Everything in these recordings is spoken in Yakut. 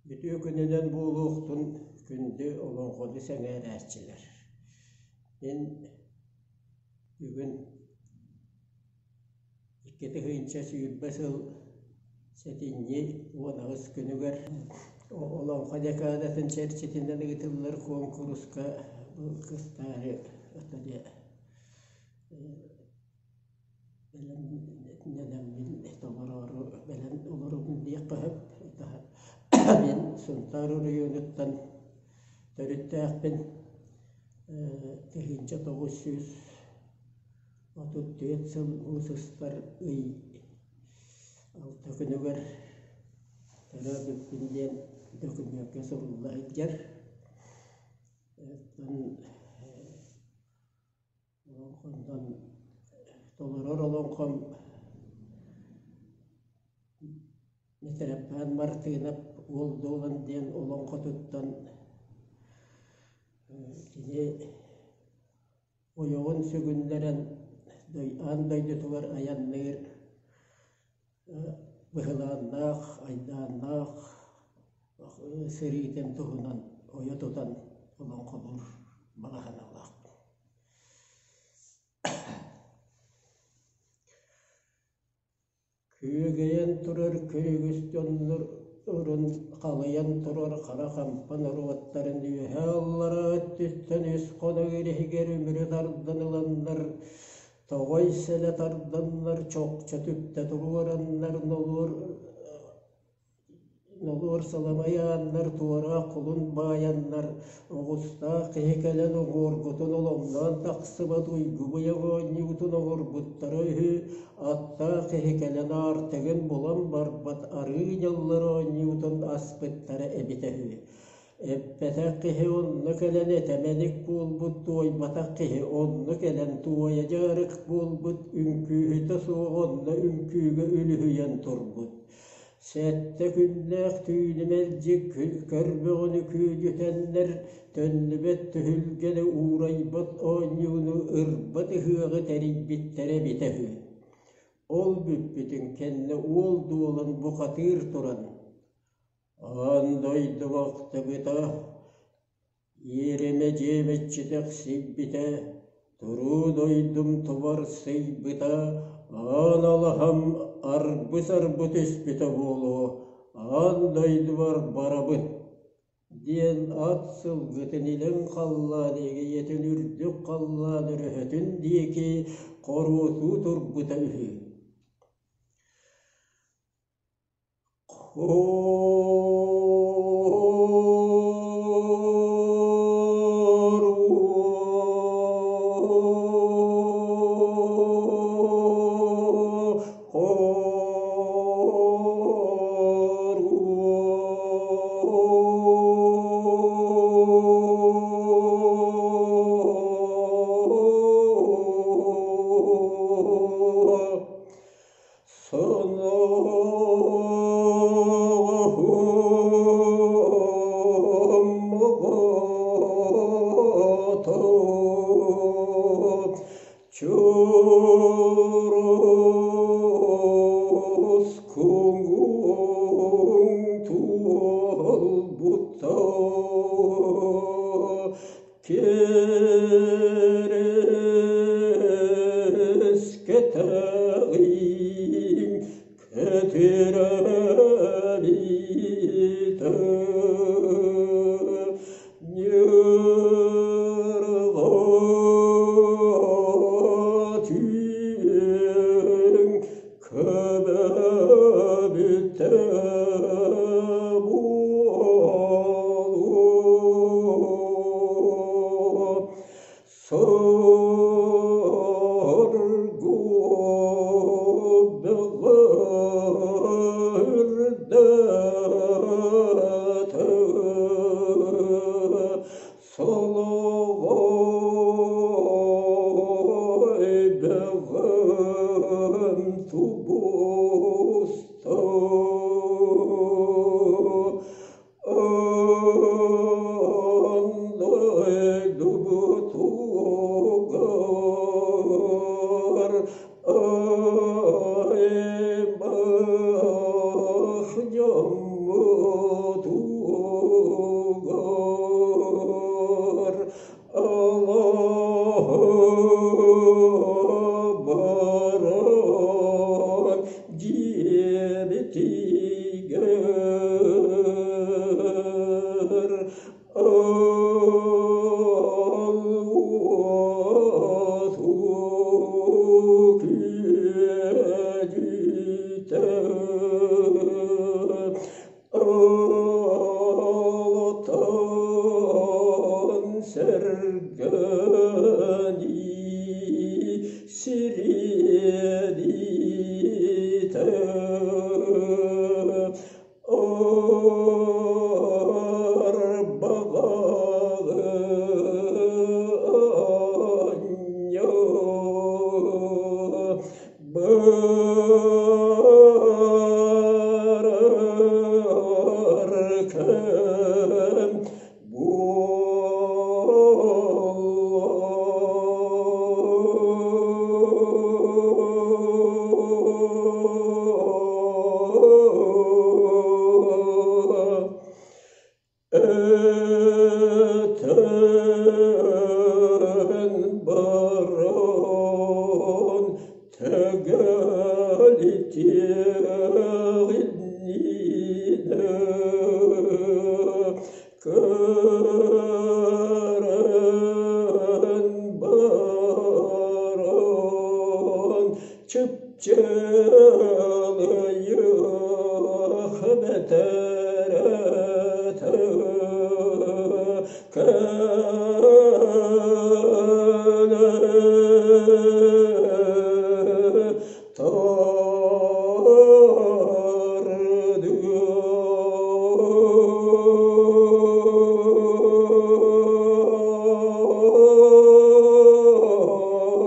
Үтүө күнүнэн буолуохтун күндү олоҥхону сэҥээрээччилэр! Мин бүгүн 2020 сыл сэтинньи 18 күнүгэр Олоҥхо декадатын чэрчитинэн ыытыллар куонкуруска кыттаары бэлэмнэнэммин толороору бэлэм олоробун диэххэ сөп. Мин Сунтаар оройуонуттан төрүттээхпин. 1934 сыл муус устар ый алта күнүгэр төрөөбүппүн диэн дөкүмүөккэ сурулла сылдьар. Оттон Олоҥхонтон толорор олоҥхом Митэрэппээн Мартыынап Уол Дуолан диэн олоҥхотуттан кини ойоҕун сүгүннэрэн аан дойдутугар айанныыр быһылааннаах, айдааннаах сэриитин туһунан ойо тутан олоҥхолуур баҕа санаалаахпын. Күөгэйэн турар күрүгүс дьоннор урун халыйан турар хара хампа норуоттарын үөһээ-аллараа өттүттэн үс хонук иһигэр үмүрү тардан ыланнар, тоҕой сэлэ тарданнар, чохчо түптэ туруораннар нолуор Нолуор саламайааннар, туораах кулун баайаннар, оҕустаах киһи кэлэн оҥуоргутун оломноон тахсыбат уйгу-быйаҥ оонньуутун оҥорбуттара үһү, аттаах киһи кэлэн аартыгын булан барбат арыы ньаллар оонньуутун аспыттара эбитэ үһү. Эппэтэх киһи онно кэлэн этэмэник буолбут, туойбатах киһи онно кэлэн туойа дьаарык буолбут, үҥкүүһүтэ суох онно үҥкүүгэ үлүһүйэн турбут. Сэттэ күннээх түүнү мэлдьи көрбөҕүнү күөдьүтэннэр, төннүбэт түһүлгэни уурайбат оонньууну ырбат ыһыаҕы тэрийбиттэрэ эбитэ үһү. Ол бүппүтүн кэннэ уол дуолан бухатыыр туран, «Аан дойду ахтыбыта, Иэримэ дьиэм иччитэхсийбитэ, туруу дойдум тубарсыйбыта, аан алаһам арбы-сарбы түспүтэ буолуо, аан дойдубар барабын» диэн ат сылгытын илин халлаан эгийэтин үрдүк халлаан өрөһөтүн диэки хоруотуу турбута үһү. Кэрискэтэҕим көтүрэ Ньырҕа түүн көбөбүтэ буолуо Соргу бөҕөрдөтө солоҕой бөҕөм тубуста Дойдубутугар аймах дьоммут. Дьоммутугар алаһа баран дьиэбитигэр Ал уоту күөдьүтэ Алтан сэргэни сириэдитэ Арбаҕаҕы анньа Барар кэм буолла. Өтөн баран тэгэлитиэх иннинэ көрөн баран чыпчылыйыах бэтэрэтэ кэлэ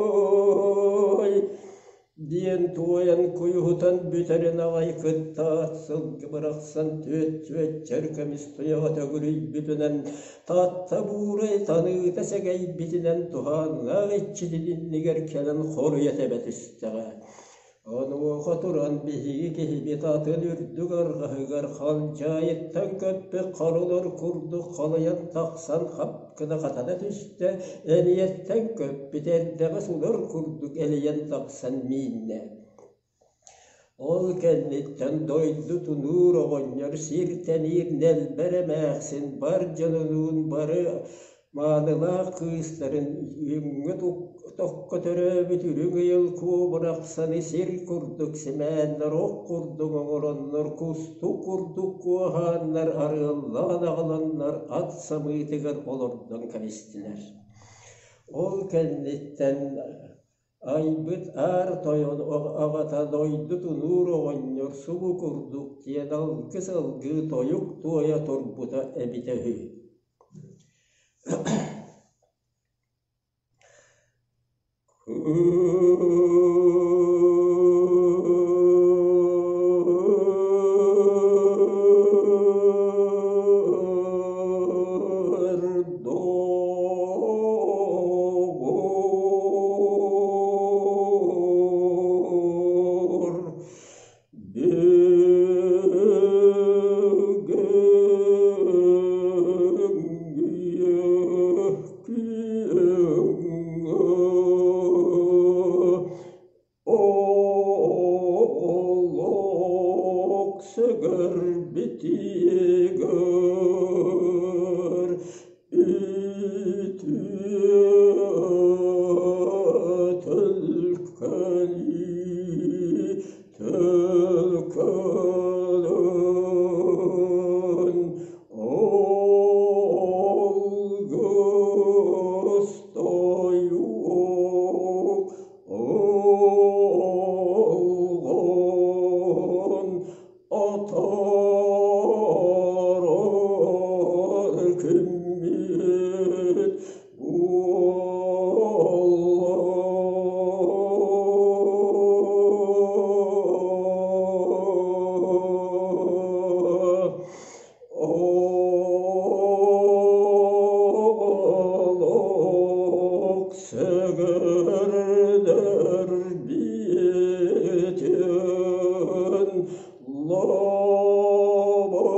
Тардыай диэн туойан куйуһутан бүтэрин аҕай кыттаат сылгы бырахсан түөт чүөччэр көмүс туйаҕа төгүрүйбүтүнэн Таатта буурай таныыта сэгэйбитинэн туһааннаах иччитин иннигэр кэлэн хоруйа тэбэ түстэҕэ. Онуоха туран биһиги киһибит атын үрдүк арҕаһыгар халдьаайыттан көппүт харылар курдук халыйан тахсан хап гына хатана түстэ, эниэттэн көппүт эрдэҕэс улар курдук элийэн тахсан мииннэ. Ол кэнниттэн дойду тунуур оҕонньор сир тэниир нэлбэр эмээхсин бар дьонунуун бары маанылаах кыыстарын үҥҥэ токко төрөөбүт үрүҥ ыйыл куо бырахсаны сир курдук симээннэр ох курдук оҥороннор кустук курдук куоһааннар арыаллаан аҕаланнар ат самыытыгар олордон кэбистилэр. Ол кэнниттэн Айбыт Аар Тойон аҕата дойду тунуур оҕонньор субу курдук диэн алгыс алгыы тойук туойа турбута эбитэ үһү. Олох сэгэрбитигэр үтүө төлкөлүү төлкөлөн алгыс тойук Олгон атаарар күммүт буолла. Олох сэгэрдэр биэтин лобо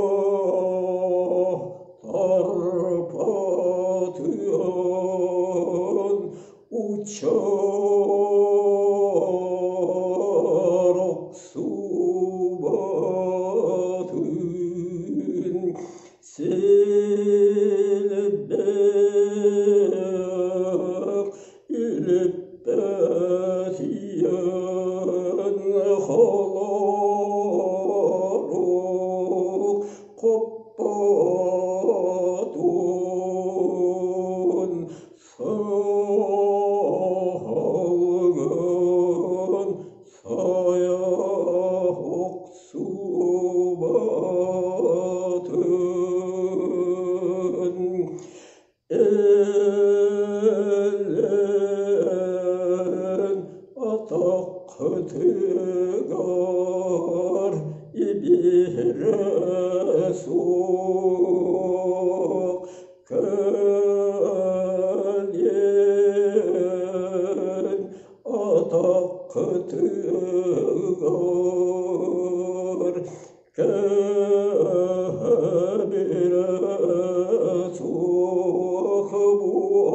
суох кэлин атаххытыгар кэбирэ суох буолуҥ.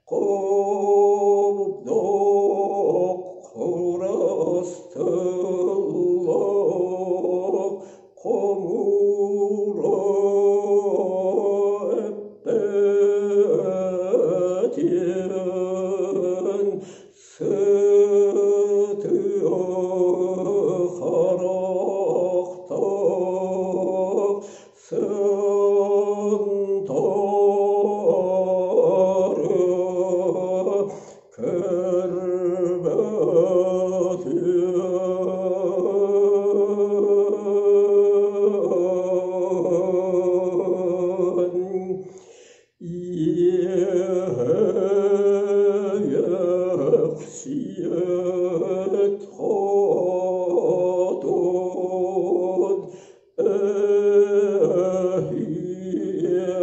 Хобдох курас тыллаах хомура эппэтиэн сытыа харахтаах сынтары көрбөтүөн. Иэйэхсиэт хотун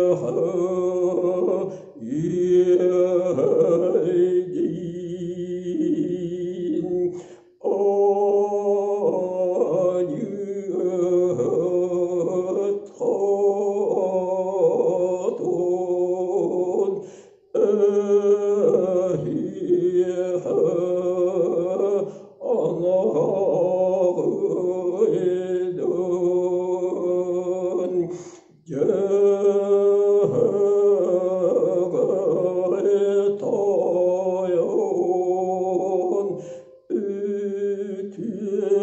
эһиэхэ иэйдиин Аньыыт хотун эһиэхэ анаҕыйдын Дьөһөгөй тойон үтүө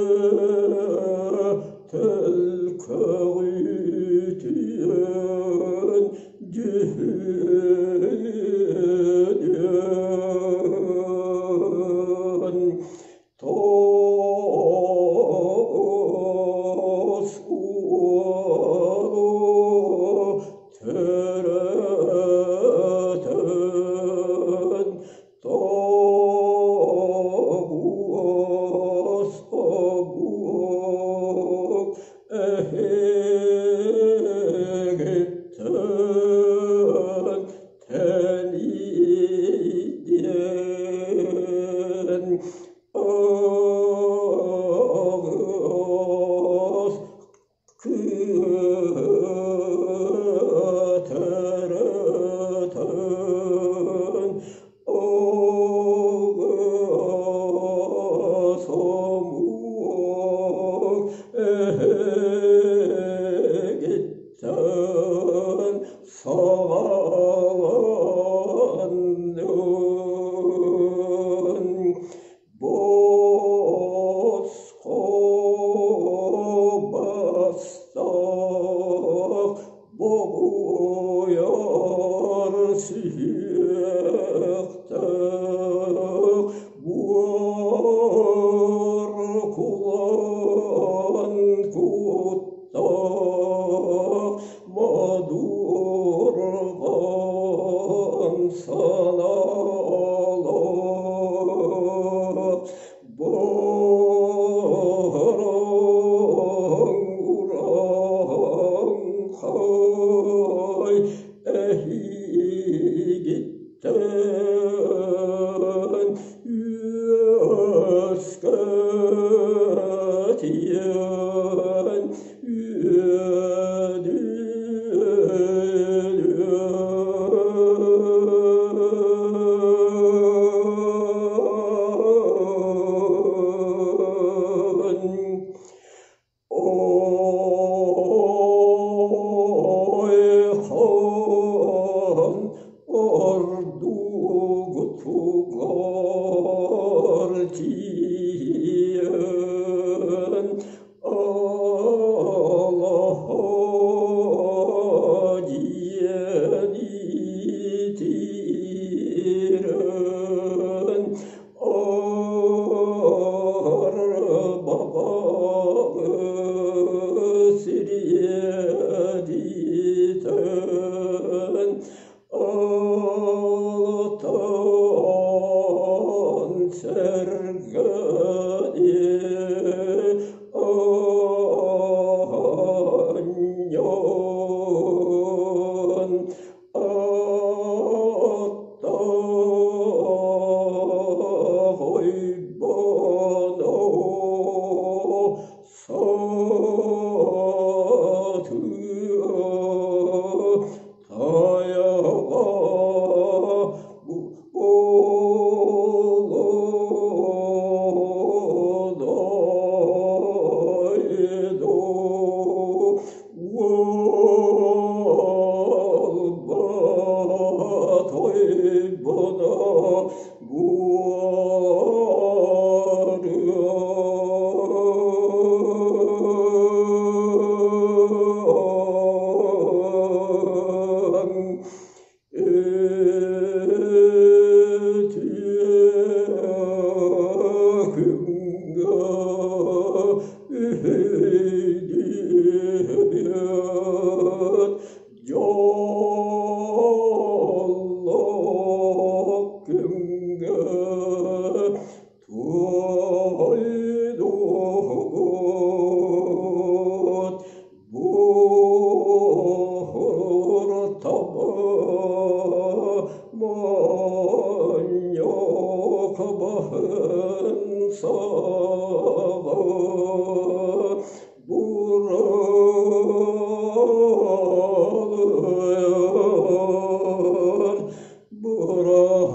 төлкөҕүтүөн дьүһүйүөн Тоҕус уолу төрөтөн тоҕус обук эһигиттэн тэнийдиэн аҕыс Күүтэрэтэн аҕыс омук эһигиттэн саҕаланнын. Босхо бастах боҕуйар сүһүөхтээх буор кулан куттаах модурҕан санаалаах бороҥ урааҥхай эһигиттэн үөскэтиэн үөдүөлүөн. Буруор, буруойдоруом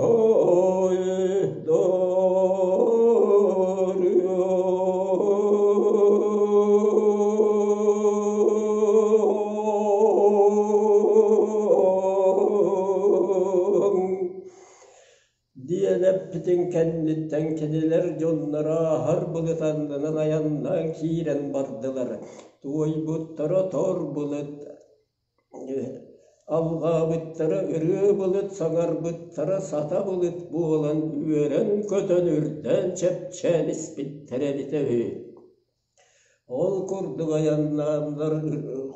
диэн эппитин кэнниттэн кинилэр дьонноро ааһар былыт аннынан айаннаан киирэн бардылар. Туойбуттара тор былыт, алҕаабыттара ырыа былыт, саҥарбыттара сата былыт буолан үөрэн-көтөн үрдээн чэпчээн испиттэрэ эбитэ үһү. Ол курдук айаннааннар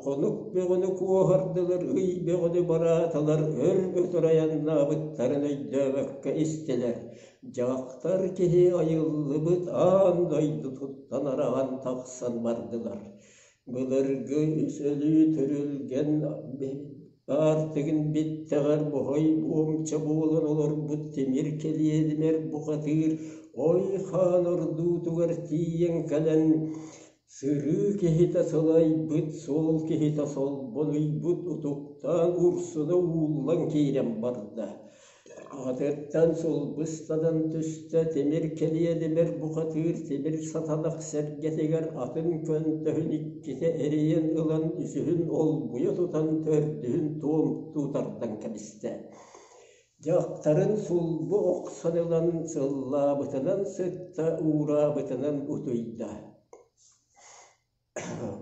хонук бөҕөнү куоһардылар, ый бөҕөнү бараатылар, өр өтөр айаннаабыттарын өйдөөбөккө истилэр. Дьахтар киһи айыллыбыт аан дойдутуттан араҕан тахсан бардылар. Былыргы үс өлүү түрүлгэн аартыгын биттэҕэр моһой буомча буолан олорбут тимир кэлиэдимэр бухатыыр ой хаан ордуутугар тиийэн кэлэн сырыы киһитэ сылайбыт, суол киһитэ солбонуйбут утуктаан урсуна ууллан киирэн барда. Аҕатыттан сулбустанан түстэ, тимир кэлиэдимэр бухатыыр тимир сатанах сэргэтигэр атын көнтөһүн иккитэ эрийэн ылан үсүһүн олбуйа тутан төрдүһүн туомтуу тардан кэбистэ. Дьахтарын сулбу охсон ылан сыллаабытынан сытта, уураабытынан утуйда.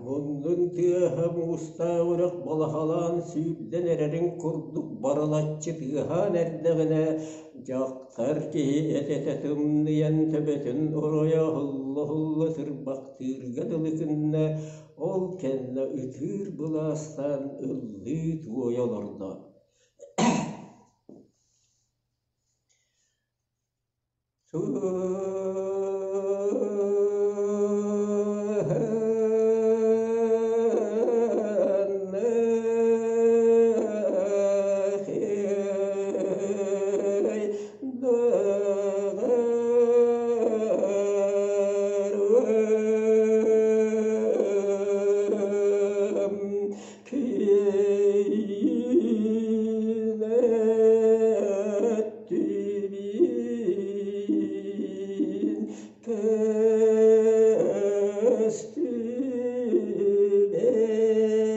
Муннун тыаһа муустаах үрэх балаһалаан сүүрдэн эрэрин курдук барылаччы тыаһаан эрдэҕинэ, дьахтар киһи этэ-этэ тымныйан төбөтүн оройо оһулла-оһулла сырбахтыырга дылы гынна, ол кэннэ ытыыр былаастаан ыллыы-туойа олордо.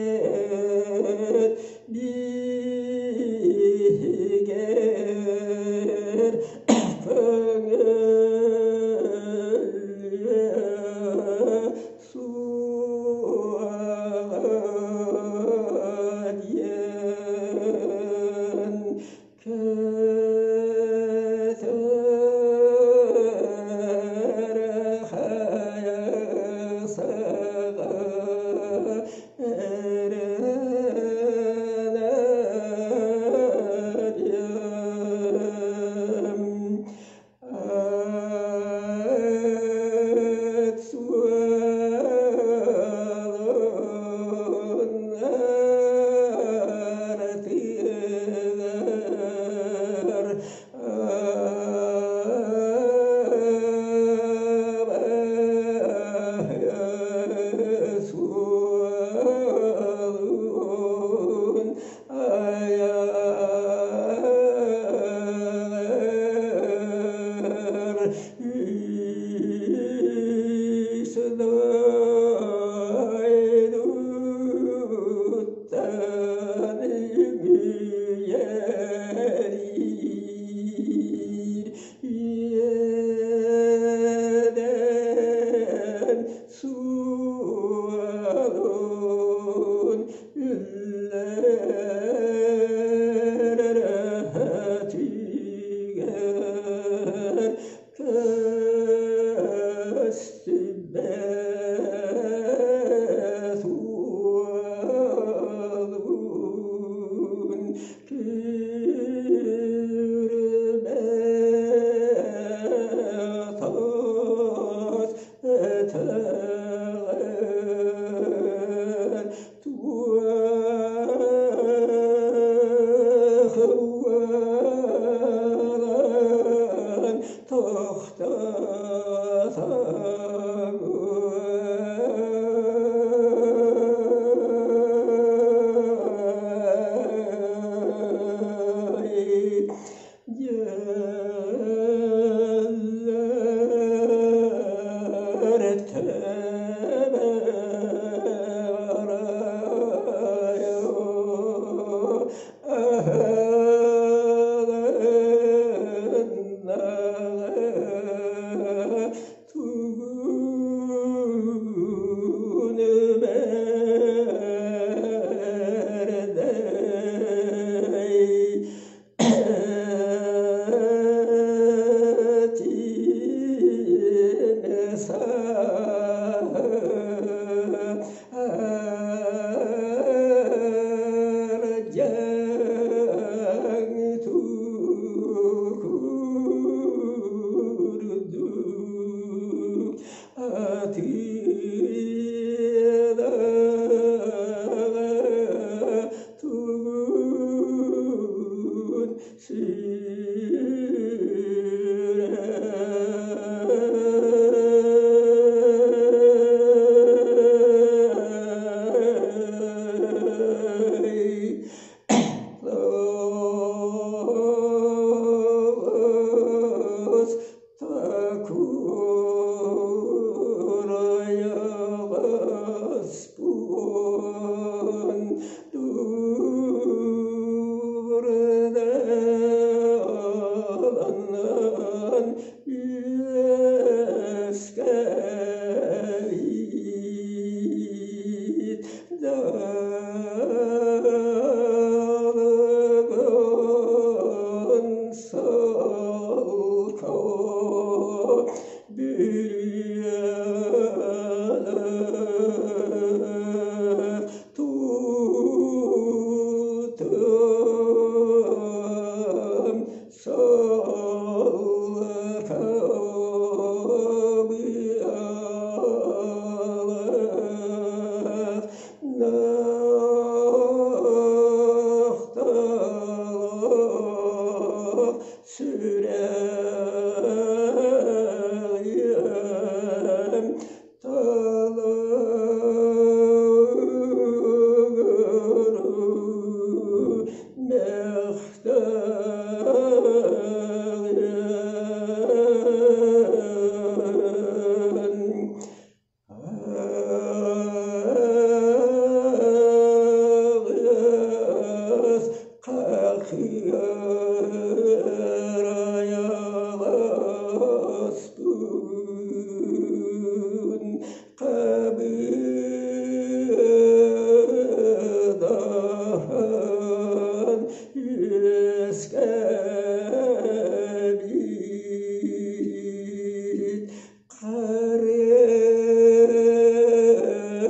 Көстүбэт биһигэр көҥүллүө суоҕа диэн Суолун үллэрэтигэр көстүбэт уолун күрүмэ тас өтөҕөр туох уолан тохтотоҥун. Тугун бэрдэй Этине саһардьаҥ курдук атыылаҕа тугун сүрэй Тоҕус такурайаҕаспын дуурдааланан үөскээбит Далыгын сылка бүрүөлэ тутум сылка Нахталах сүрэҕим талыгыры мехтәҕин Аҕыс хахыйаспын хабыдаһан үөскээбит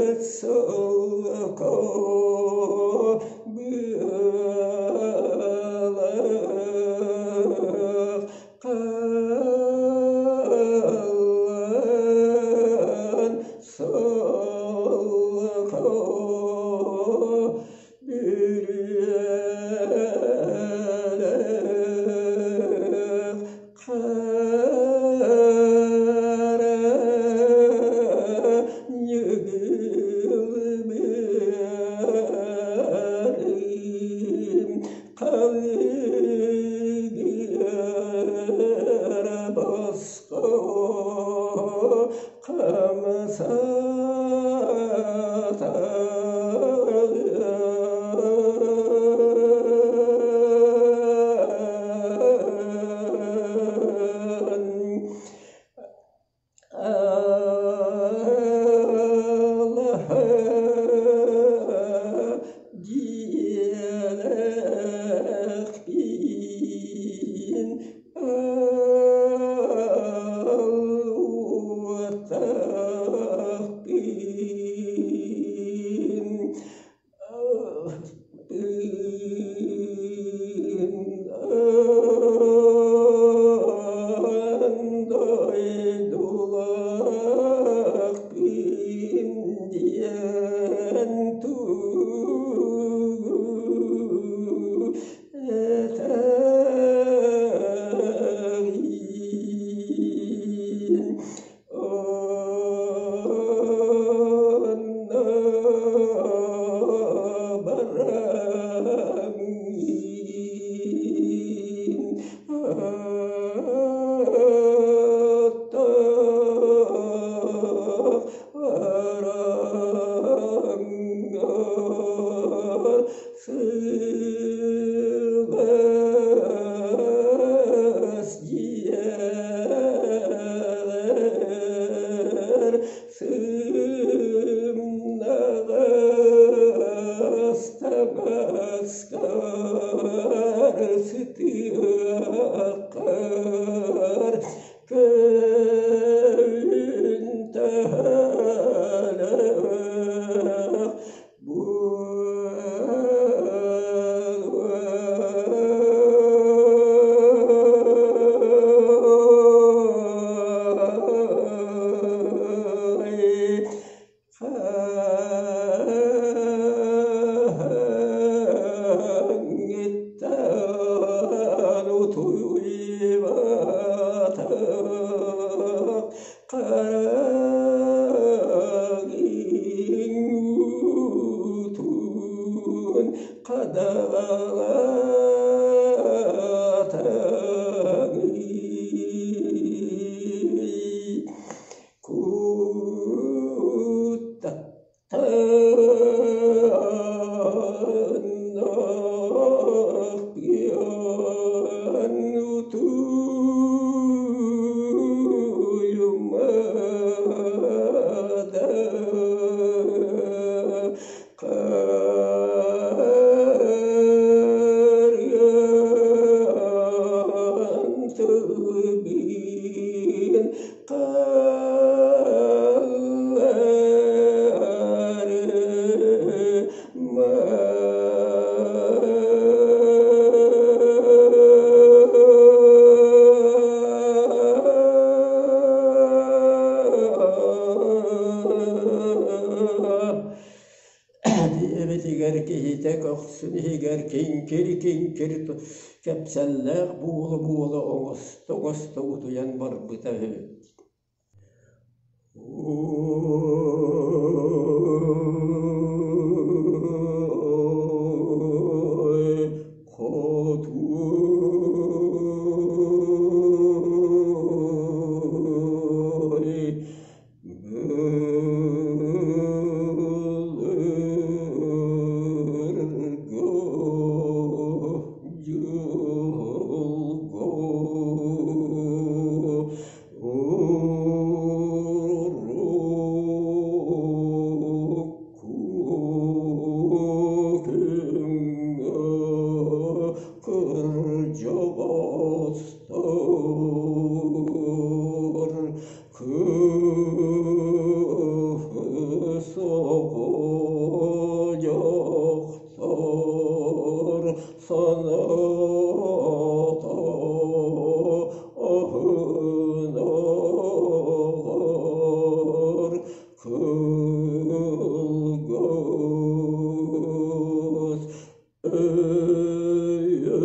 Харыт сылга быалаах халлаан сылга бүрүөлээх хара ньыгыл быарым халыгыра босхо хамсатан Аллаһа диэлэхпин Аллатахпын Аан дойдулаахпын диэн тугу этэҕин? Сылаас дьиэлэр сымнаҕас таҥаскар сытыаххар Күн таһалаах Хаһааҥҥыттан утуйбатах хараҕыҥ уутун хадаҕалаатаҥый? Куттаннах утуйума да Харыан тылбын хаалларыма. Диэбитигэр киһитэ көхсүн иһигэр киҥкир-киҥкир кэпсэллээх буола-буола оҥосто-оҥосто утуйан барбыта үһү. Хотуой Былыргы дьылга урукку күҥҥэ кырдьаҕастар Кыыс оҕо дьахтар санаата аһынаҕар кылгас Өйө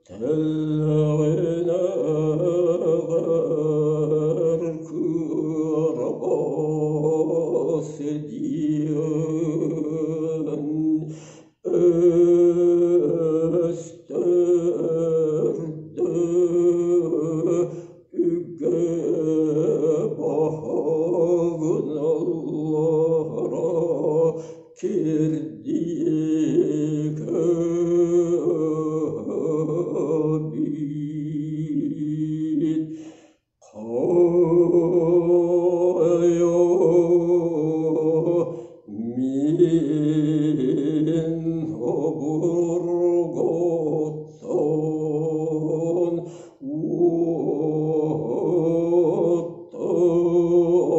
тэллэҕинээҕэр кыараҕас диэн өстөрдө үгэ баһагыналлара Кирдии көбүт хойо мин обургуттан уоттан.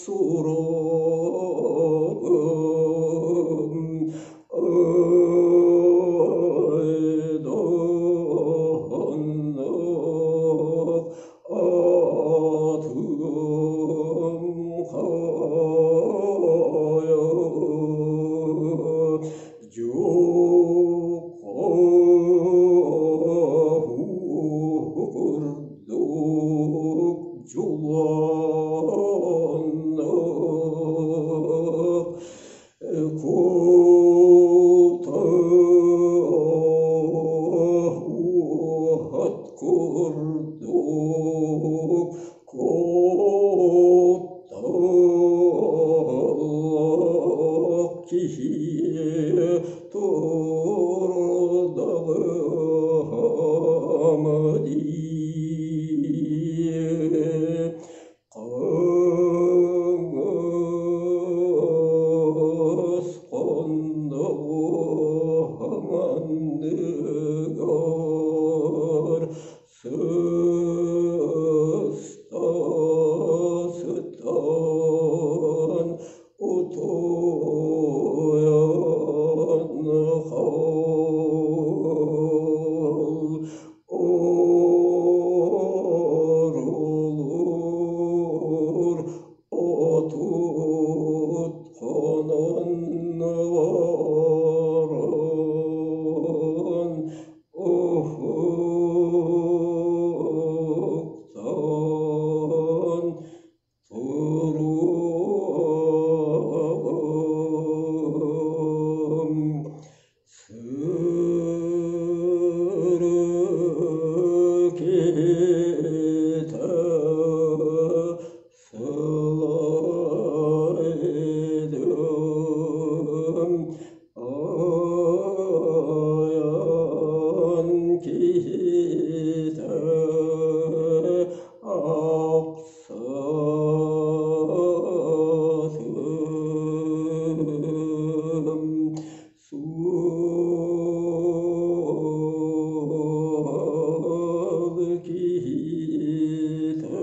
Сураҕым айдааннаах атым хайа дьуохха курдук дьулааннаах Кута курдук кутталлаах киһи турдаҕым дии. Хаҥас хонноҕум анныгар сыста сытан утуйан хаал Орулуур 30 хонон баран уһуктан туруом сыры киһитэ сылайдым айан киһитэ Ахсаатым суол киһитэ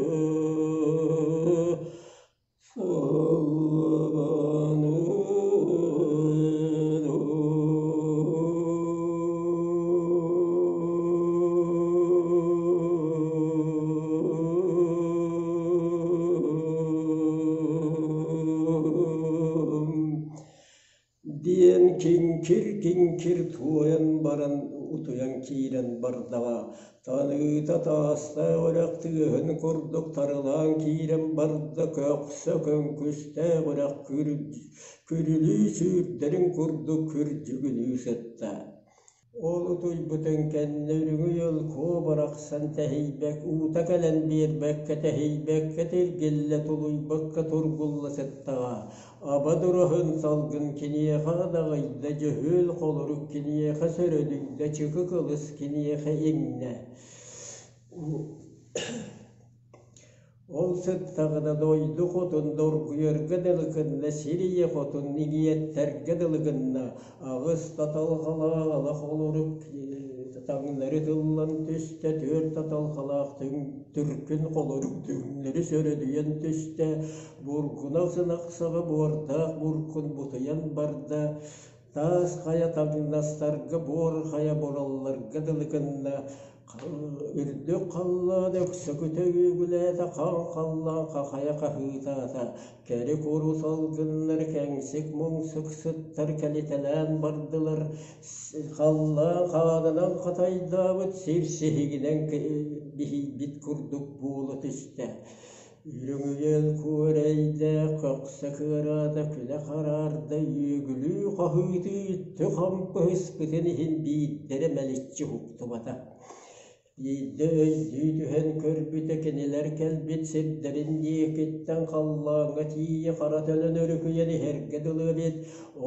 Диэн киҥкир-киҥкир туойан баран утуйан киирэн бардаҕа. Таныыта таастаах үрэх тыаһын курдук тарылаан киирэн барда, көхсө көҥкүстээх үрэх күрүлүү сүүрдэрин курдук күрдьүгүнүү сытта. Ол утуйбутун кэннэ үрүҥүй олкуо барахсан тэһийбэк, уута кэлэн биэрбэккэ тэһийбэккэ тиргиллэ, тулуйбакка тургулла сыттаҕа. Аба дураһын салгын киниэхэ адаҕыйда, дьөһүөл холорук киниэхэ сөрөнүйдэ, чыкы кылыс киниэхэ иҥнэ. Ол сыттаҕына дойду хотун доргуйарга дылы гынна, сир ийэ хотун иҥиэттэргэ дылы гынна, аҕыс таталҕалаах алах олорук таҥнары тыллан түстэ, түөрт таталҕалаах түркүн холорук түҥнэри сөрөдүйэн түстэ, бургунах ынах саҕа буордаах буркун бутуйан барда, таас хайа таҥнастарга буор хайа буралларга дылы гынна, Үрдүк халлаан өксөкүтэ үөгүлээтэ, хаҥ халлаан хахайа хаһыытаата, кэри-куру салгыннар кэҥсик-муҥсук сыттар кэлитэлээн бардылар, халлаан хаанынан хатайдаабыт сир сиһигинэн биһийбит курдук буола түстэ. Үрүҥүйэл куорэйдээх көхсө кыараата, күлэ хараарда, үөгүлүү хаһыытыы үттү хампыһыспытын иһин биирдэрэ мэличчи уһуктубата. Биирдэ өйдүү түһэн көрбүтэ кинилэр кэлбит сирдэрин диэкиттэн халлааҥҥа тиийэ хара төлөн өрүкүйэн иһэргэ дылы эбит.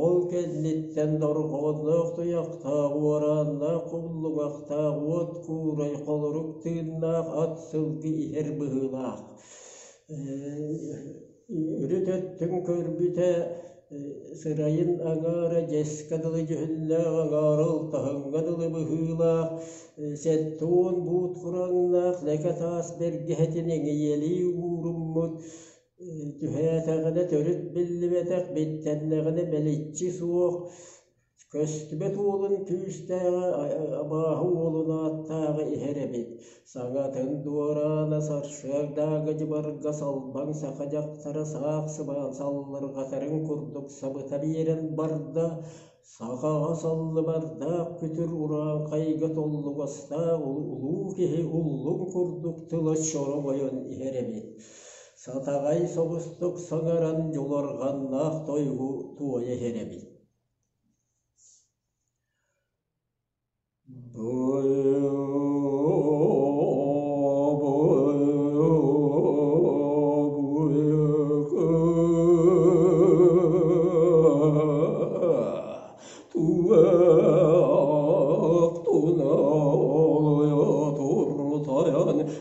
Ол кэнниттэн дорҕоонноох туйахтаах, уорааннаах куллуҥахтаах, уот куурай холорук тыыннаах ат сылгы иһэр быһыылаах. Үрүт өттүн көрбүтэ сырайын аҥаара дьэскэ дылы дьүһүннээх, аҥаара ылтаһыҥҥа дылы быһыылаах, 70 буут кураҥнаах лэкэ таас бэргэһэтин эҥийэлии ууруммут. Түһээтэҕинэ төрүт биллибэтэх, биттэннэҕинэ мэличчи суох, көстүбэт уолун күүстээҕэ абааһы уолун ааттааҕы иһэр эбит. Саҥатын дуораана сарсыардааҥҥы дьыбарга салбаҥ саха дьахтара саах сыбаан саллырҕатарын курдук сабыта биэрэн барда. Сахаҕа саллыбардаах күтүр урааҥхайга толлугастаах улуу киһи уллуҥ курдук тыла чоройон иһэр эбит. Сатаҕай соҕустук саҥаран дьулурҕаннаах тойугу туойа иһэр эбит.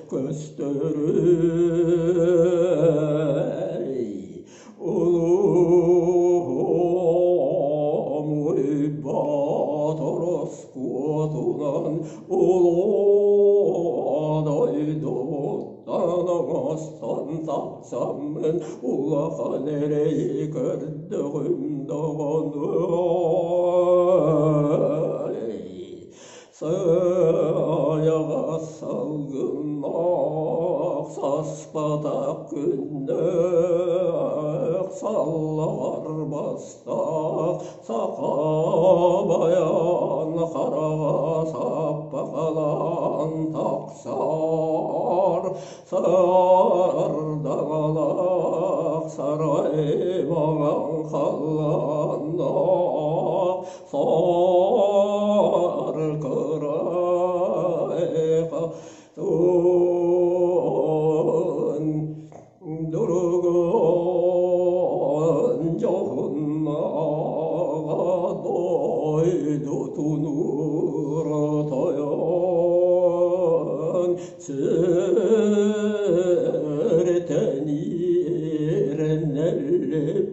Көстөрүй Улуу Уйбаат ороскуотунан улуу дойдуттан оҥостон тахсаммын улахан эрэйи көрдөҕүм даҕаны. Сыайаҕас салгыннаах саспатах күннээх саллаҕар бастаах саха байан хараҕа саппахалаан тахсар сардаҥалаах сарай маҥан халлааннаах Саркырайга туон дуругун дьоһуннааҕа дойдутун уратайан сиртэн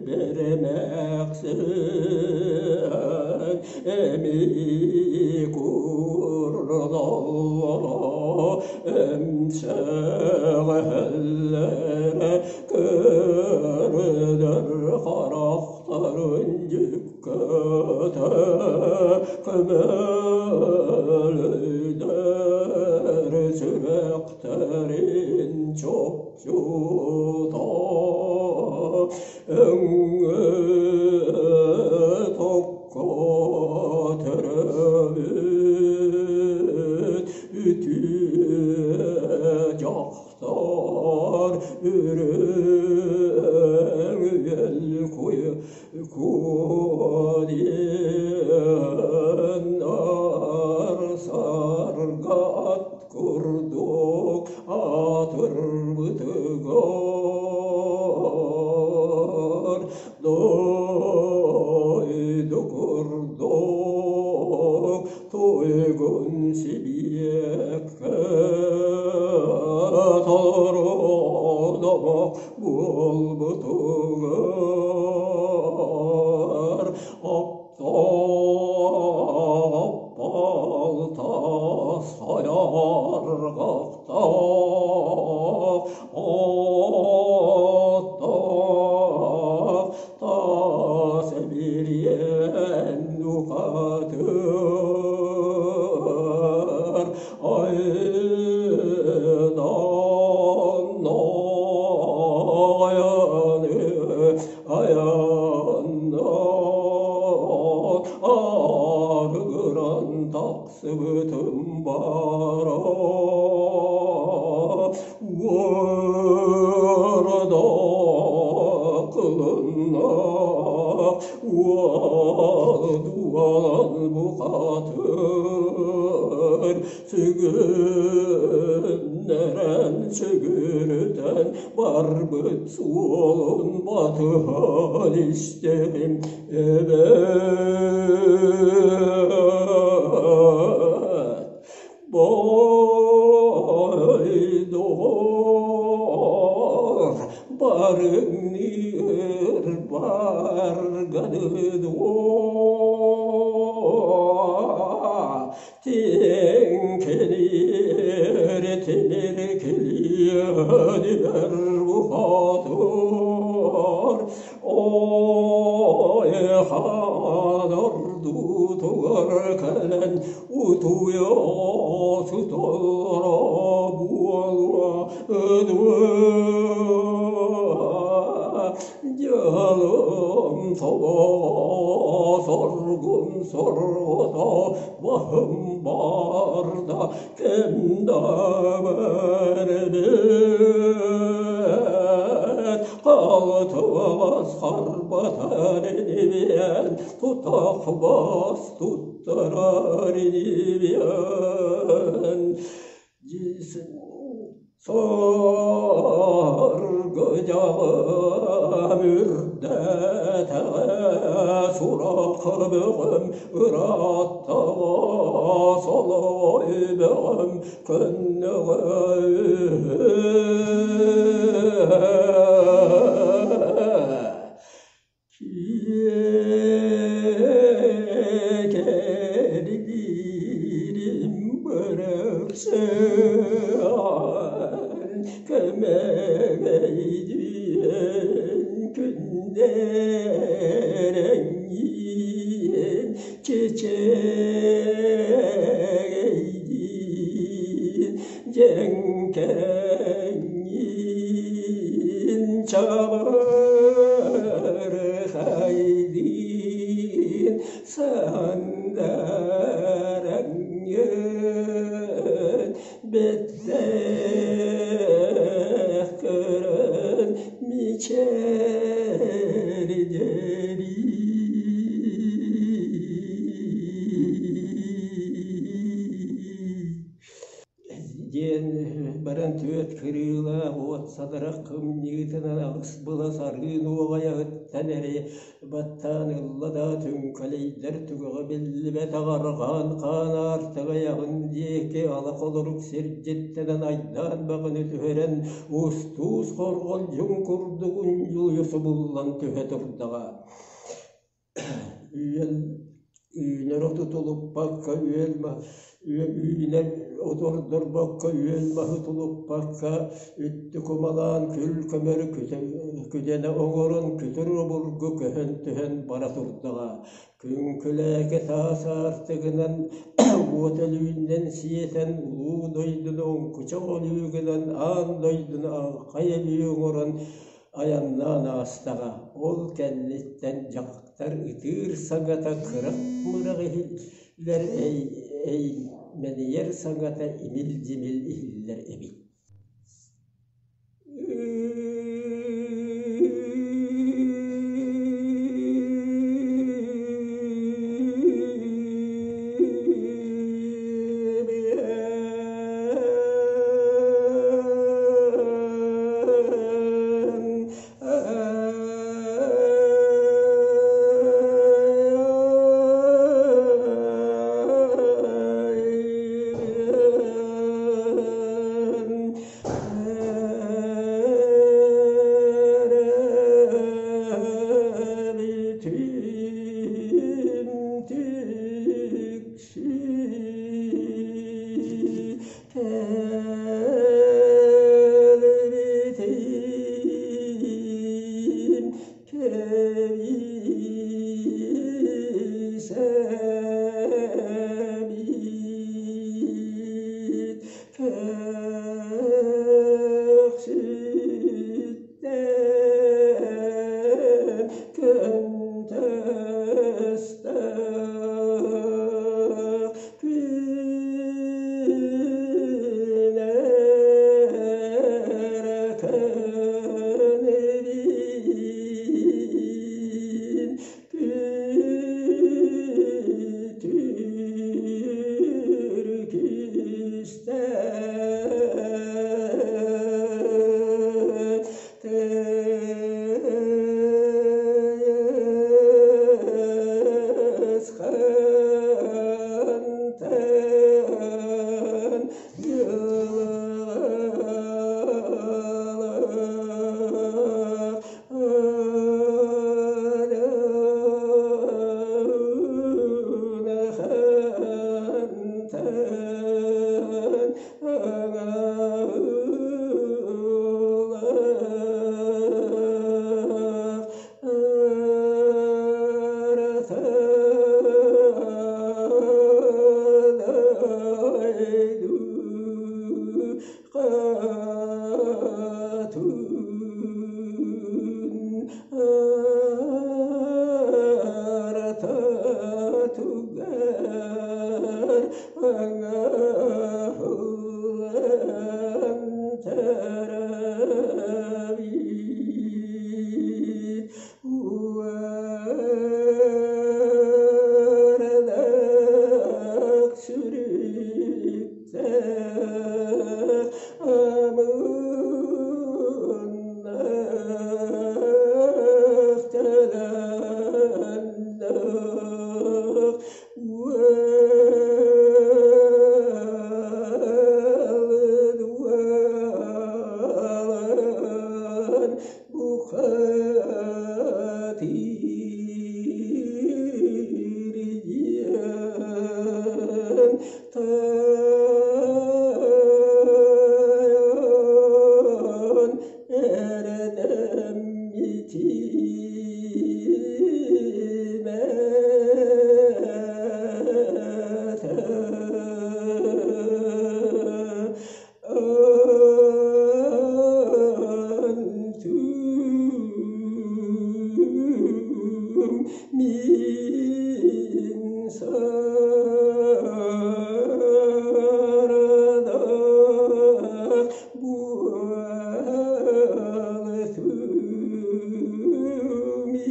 бэрэмэхсин эми курдаллара эмсэҕэһэллэрэ көрдөр харахтарын дьүккэтэ көмөлөйдөр сүрэхтэрин чопчута өҥҥө токко төрөөбүт үтүө дьахтар үрүҥ үөл куо диэн арсаргат курдук аатырбытыгар дойду курдук туйгун сибиэккэ толору домох буолбутугар Оптоох балта хайарҕахтаах оттоох таас эбириэн нукатыр айдан айаннаан арыгыран тахсыбытым баара уорда кылынна уол бухатыр сүгүннэрэн сүгүрүтэн барбыт суолун батыһан истэрим эбээт Бой доҕор барыҥныыр барганы дуо Тиҥкиниир тимир килиэнигэр бухатыр. Ой, хаан ордуутугар кэлэн утуйа сыталлара буолуо дуо? Дьалым собо соргум соргото баһым барда кэм да бэрбэт Халтыбас харбатар инибиэн тутах бас туттарар инибиэн Саргыдьаҕым үрдэтэҕэ сурах бөҕөм ырааттаҕа солой бөҕөм көннөҕө Киэкэрдиирим бырахсан кэмэгэйдиэн күннэрэҥҥиин чэчэгэйдиин дьэҥкэрэҥҥиин чабырхайдыын сандараҥҥын бэттэх көрөн мичээрдэрин. Диэн баран түөрт кырыылаах уот садарах кымньыытынан аҕыс былас арыы нуоҕайаһыттан эрэ баттаан ылла да түҥкэлэйдэр түгэҕэ биллибэтэх арҕаан хаан аартыга айаҕын диэки ала холорук сирдьиттэнэн айдаан бөҕөнү түһэрэн устуус хорҕолдьун курдук унньулуйа субуллан түһэ турдаҕа. Үөл үүнэр оту тулуппакка, үөл үүнэр оту ордорбокко, үөл маһы тулуппакка, үттү кумалаан күл көмөр күдэнэ оҥорон күтүр обургу көһөн түһэн бара турдаҕа. Күҥкүлээки таас аартыгынан уот өлүүннэн сиэтэн улуу дойдуну оҥкучах өлүү гынан аан дойдуну аҥхай өлүү оҥорон айаннаан аастаҕа. Ол кэнниттэн дьахтар ытыыр саҥата кырах-мырах иһиллэр, эймэнийэр саҥата имил-дьимил иһиллэр эбит. Уолан, уолан, бухатыр диэн тойон эрэнэммитим этэ. Антым мин сарыдах буолтум иһин.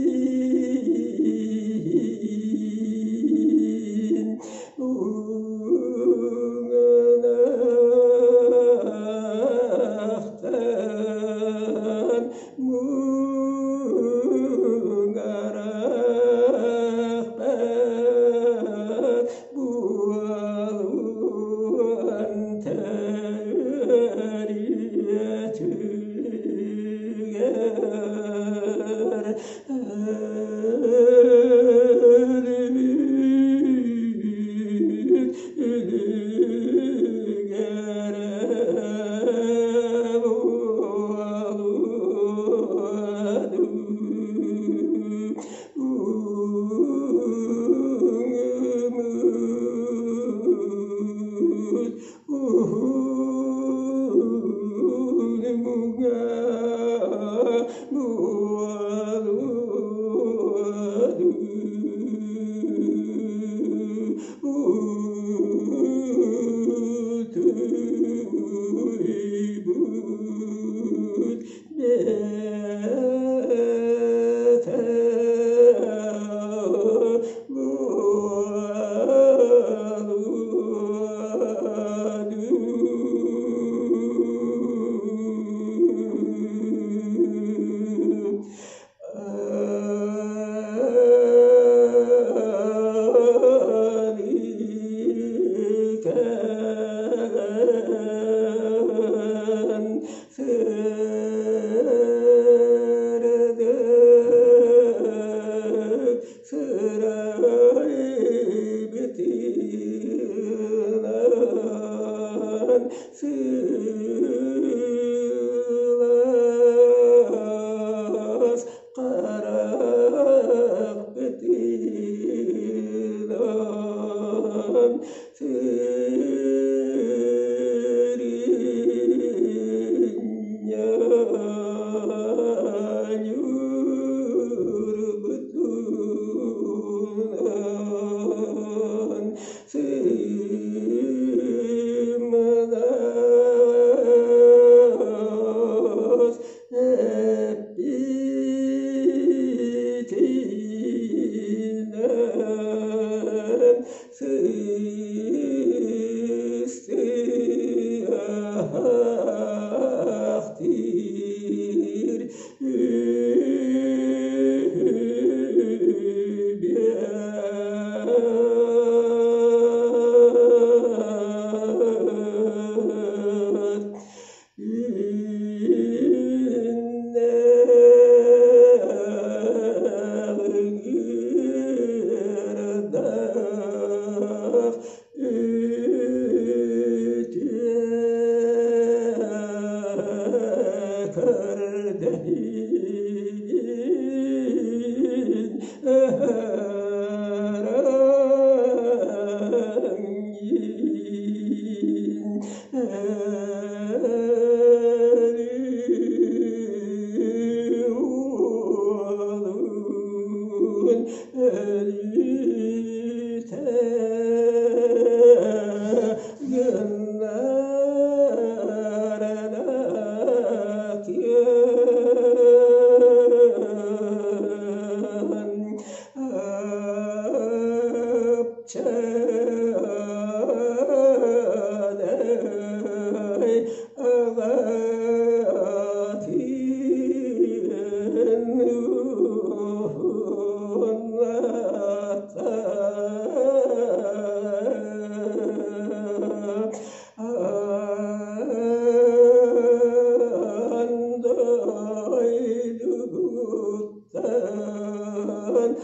Муҥнаахтан муҥараахтан буолуон төрүөтүгэр Өлүмүт үлүгэрэ буолуо Сырдык сырайбытынан сылаас харахпытынан сырынньа ньуурбутунан сымнас эппитинэн сыстыахтыыр үһүбүт. Үүннээх үтүө көрдөһүүн өһөрөҥ Өлүү өлүүтэ гыннарана күн Апчадай ағатын Алачыкчы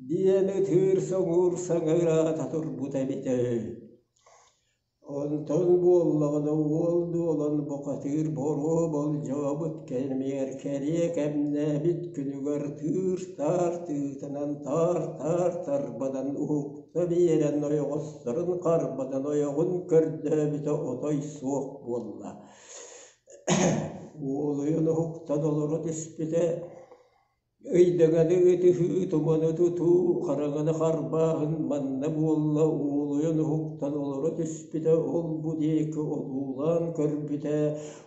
Диэн ытыыр-соҥуур саҥа турбута эбитэ үһү. Онтон буоллаҕына уол дуолан бухатыыр боруо болдьообут кэмигэр кэриэ кэмнээбит күнүгэр тыыр-таар тыытынан таар-таар тарбанан уһукта биэрэн ойоҕосторун харбатан ойоҕун көрдөөбүтэ отой суох буолла. Уолуйан уһуктан олоро түспүтэ Ыйдаҥаны ытыһыы, туманы тутуу, хараҥаны харбааһын манна буолла уолуйан уһуктан олоро түспүтэ, ол-бу диэки одуулаан көрбүтэ,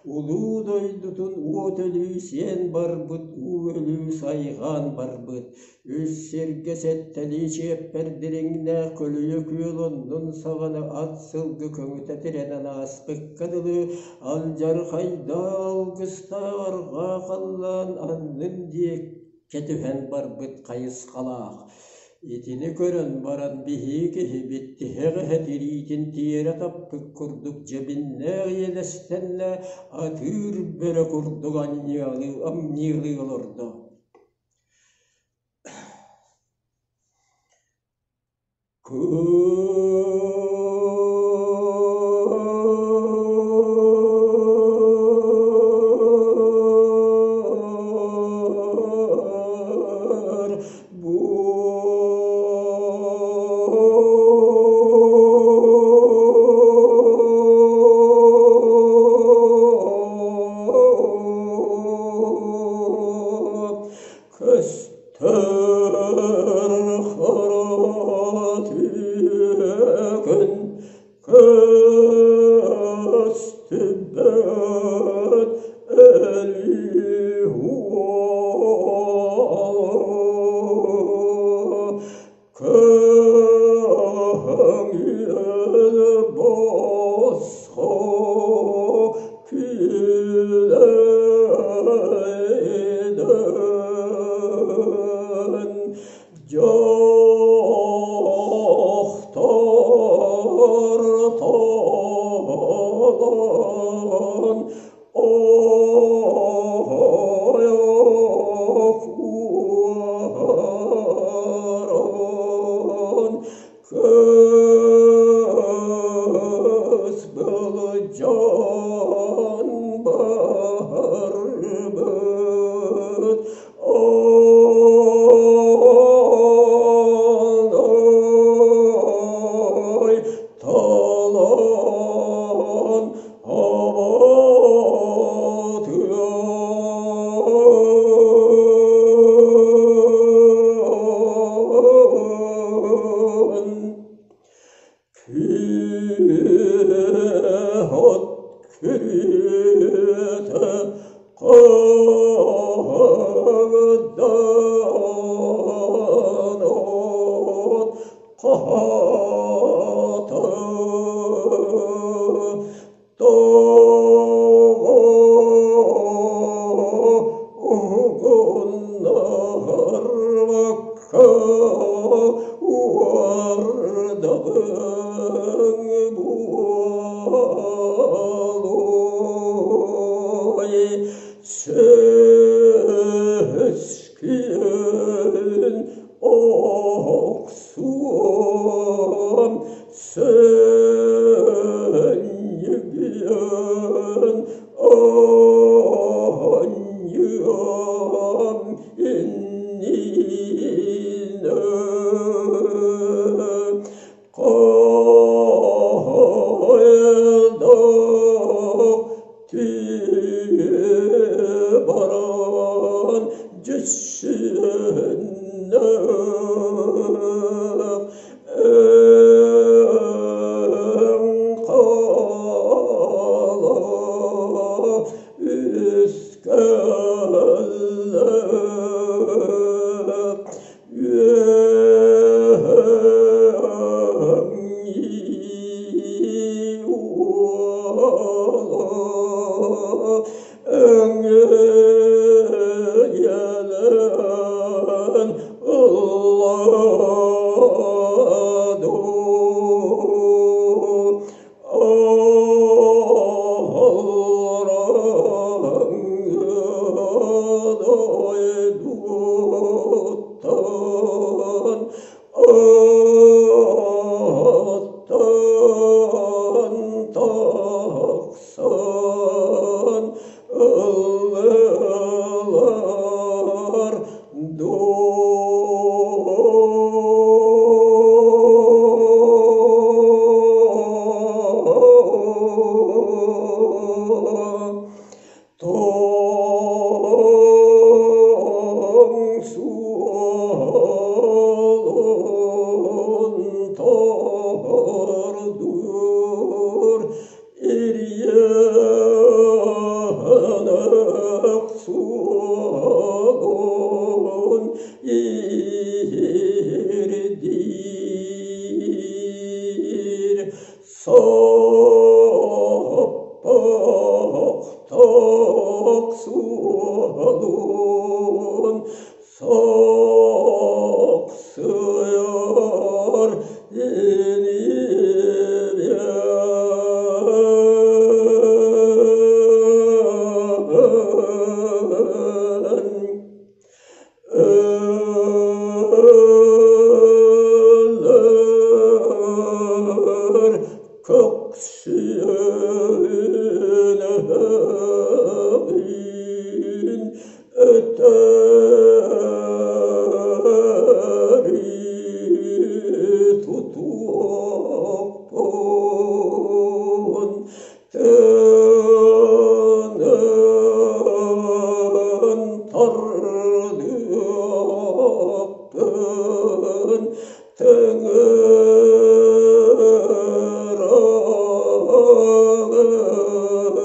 улуу дойдутун уот өлүү сиэн барбыт, уу өлүү сайҕаан барбыт. Үс сиргэ сэттэлии чиэппэр дириҥнээх көлүйэ күөл оннун саҕана ат сылгы көҥүтэ тирэнэн ааспыкка дылы алдьархайдаах алгыстаах арҕаа халлаан аннын диэки түһэн барбыт хайысхалаах. Итини көрөн баран биһиги киһибит тиһэх эһэ тириитин тиэрэ таппыт курдук дьэбиннээх иэдэстэннэ атыыр бөрө курдук анньыалыы олордо. Көр Көстөр хара түөкүн көстүбэт өлүү Көҥүл босхо күлэйдэн дьахтар талан ойох уоран Кыс былдьаан барбыт. от хаһаата тоҕо уһугуннарбакка уордаҕыҥ буолуой Сөскүн охсуом сөнньүгүөн оонньуом иннинэ Хайдах баран дьүссүннээх өҥ хаала үскэллээх Өҥү ылла Дойдуттан аттан тахсан ыллылар Тоҥ суолун тордуур Ириэнэх суолун иһирдиир Соппохтох суолун сохсуйар Өлөр көксүөнэҕин өтөрү тутуохпун тыынын тардыахпын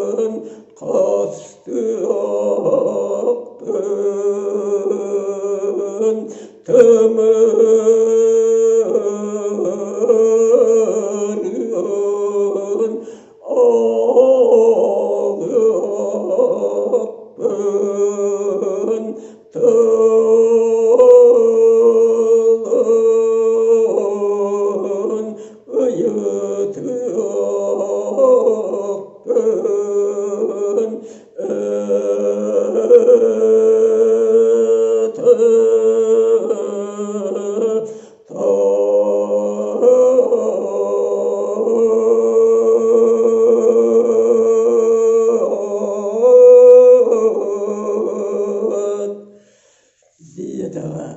тыҥыраҕын хастыахпын тымырыан аҕыахпын тылын ыйытыахпын Диэтэҕэ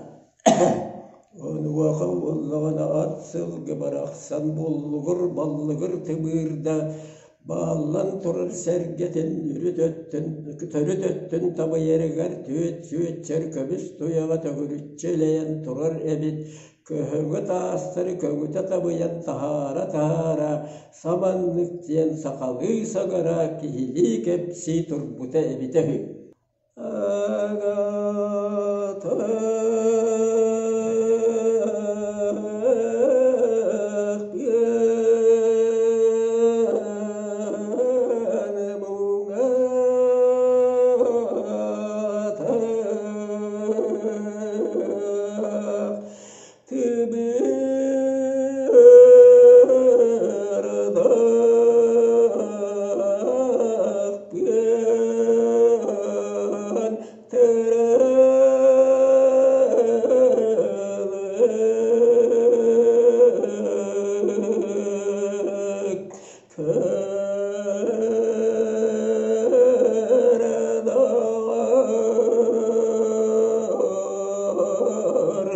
онуоха буоллаҕына ат сылгы барахсан буллугур-баллыгыр тыбыырда Бааллан турар сэргэтин үрүт өттүн, төрүт өттүн табыйарыгар түөт сүөччэр көмүс туйаҕа төгүрүччү элэйэн турар эбит, көһөҥө таастары көҥүтэ табыйан таһаара-таһаара, саманнык диэн сахалыы саҥара, киһилии кэпсии турбута эбитэ үһү. Тыбыырдаахпын тырылык кырадаҕар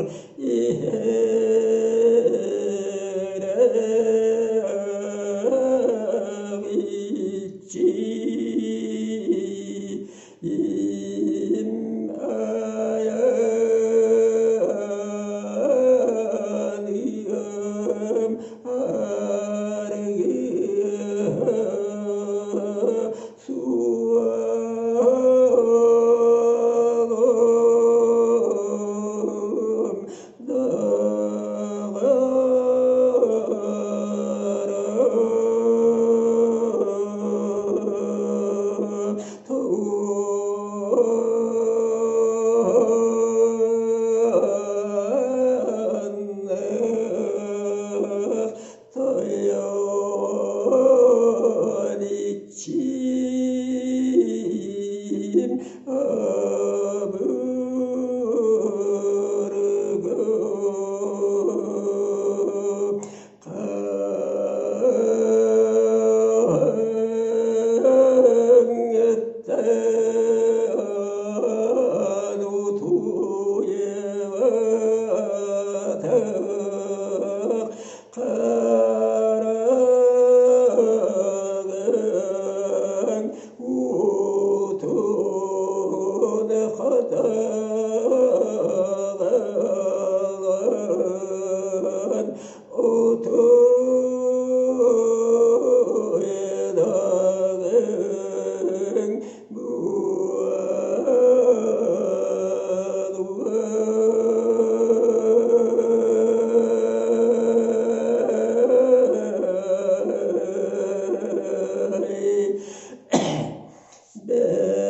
иһэрэх иччим айаныам арыгы суолум даҕара туонных тойон иччим обургу Хаҥыттан утуйбатах хараҕыҥ уутун хатаҕалаан Утуйдаҕыҥ буолуой Бэрдэн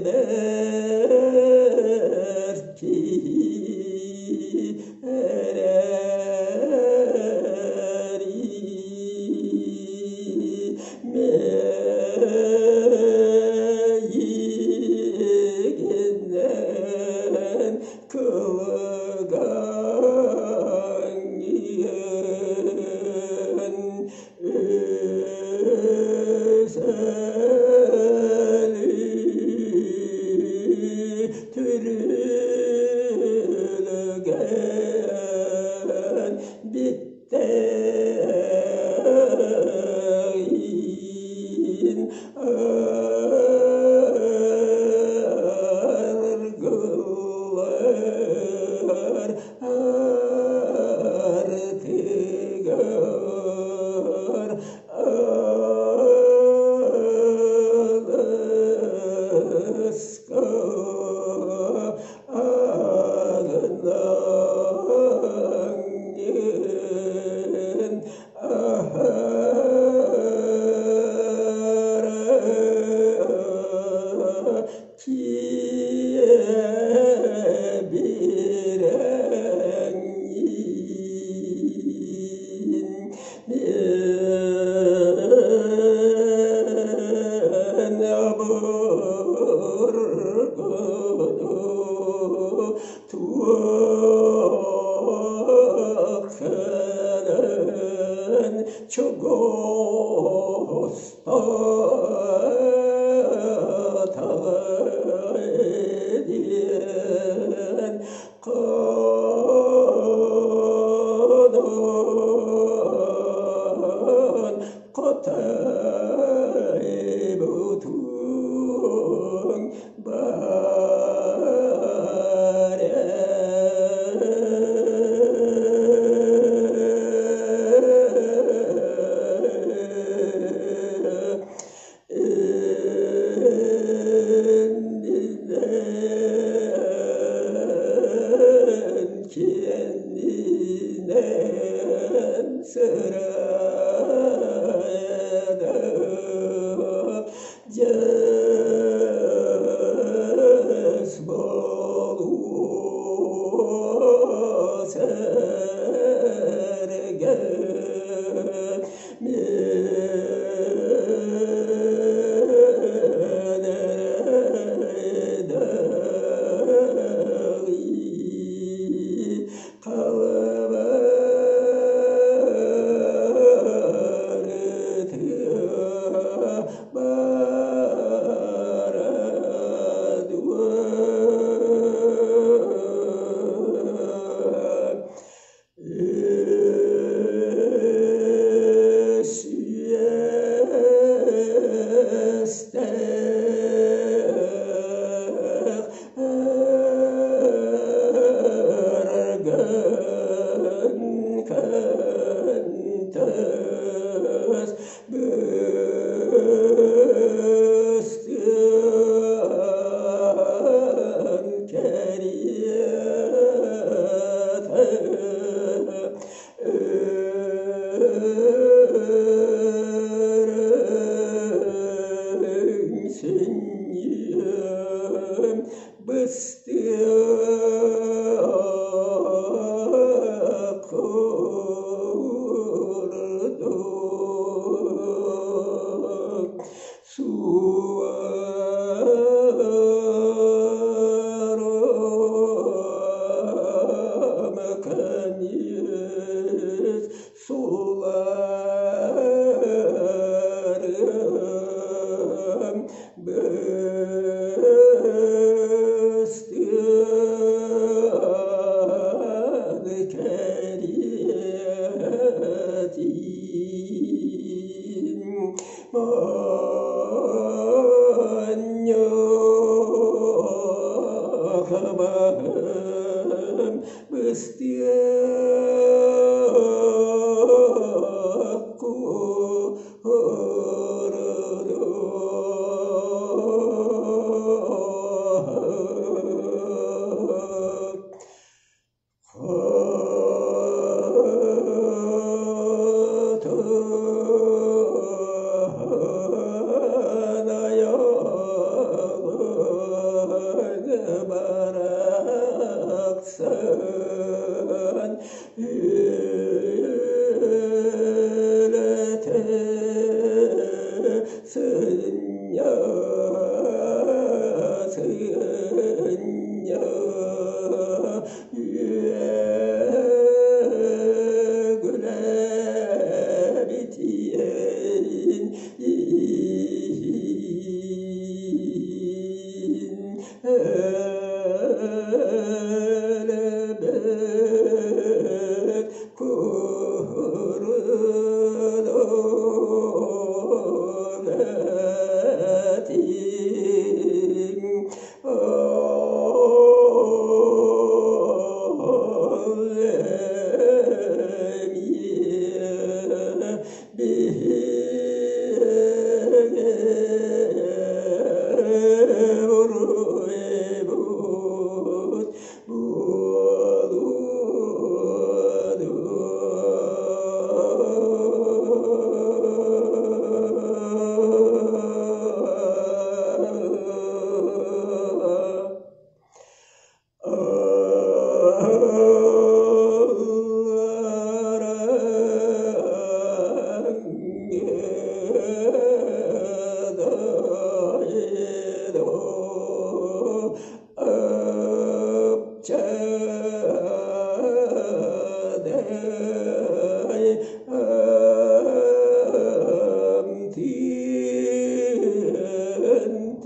бэрт киһи эрээри мэйигинэн кылгаҥҥын үс өлүү түрүлгэн бүттэҕин аргылар артыгар алыска ааҥнаҥҥын аһара киэбирэҥҥин мин обургуну туоххынан чугастатаҕай диэн хонон хотойбутуҥ баар Иннинэн киэннинэн сырайдым. Быстыан кэриэтэ Өрүҥ сүнньүөм быстыах курдук Суорум көмүс суларым быстыан кэриэтин Моонньуох баһым быстыах курдук. Хотун айаҕын барахсан үлэтэ сынньа сынньа Үөгүлээбитиэн иһин өлөбөт курдук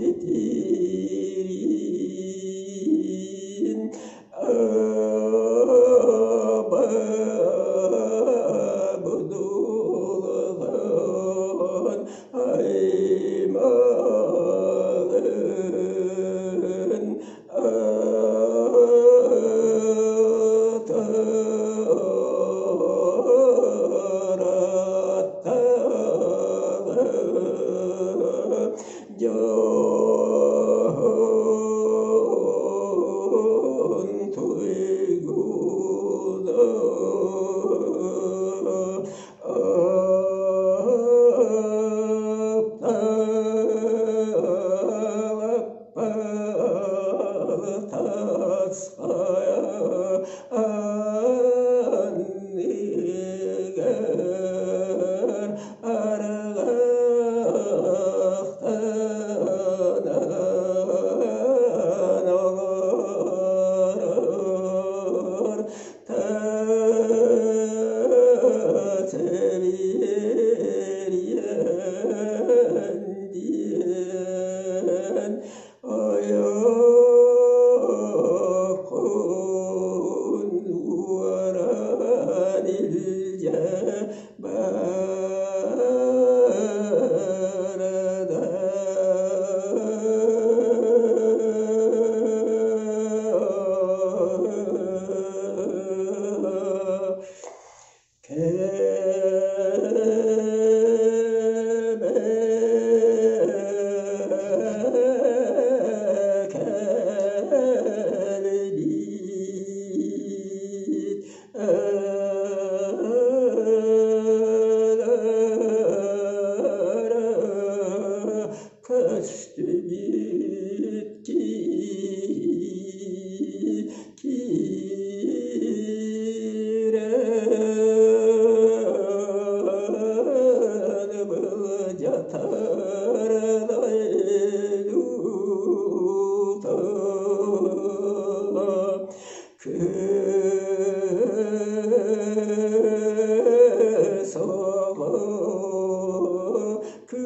этим. Айаххын уоран илдьэ барыай. Киирэн былдьатар дойдута Кыыс оҕо Кы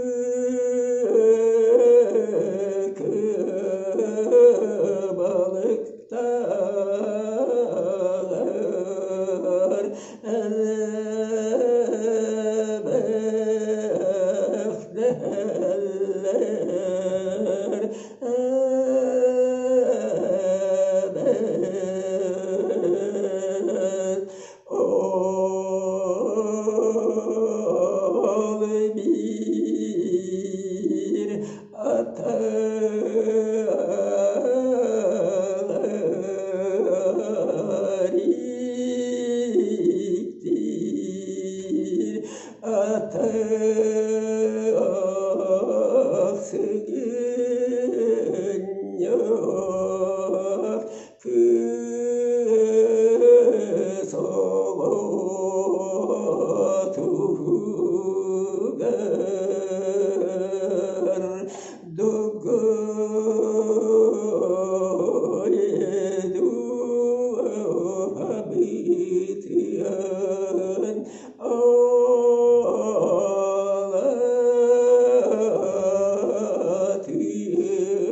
балыктар элбэх дэһэллэр эбээт Ол биир атар ииктиир атах сыгынньах Кыыс оҕо туһугар дугуй дууһабытын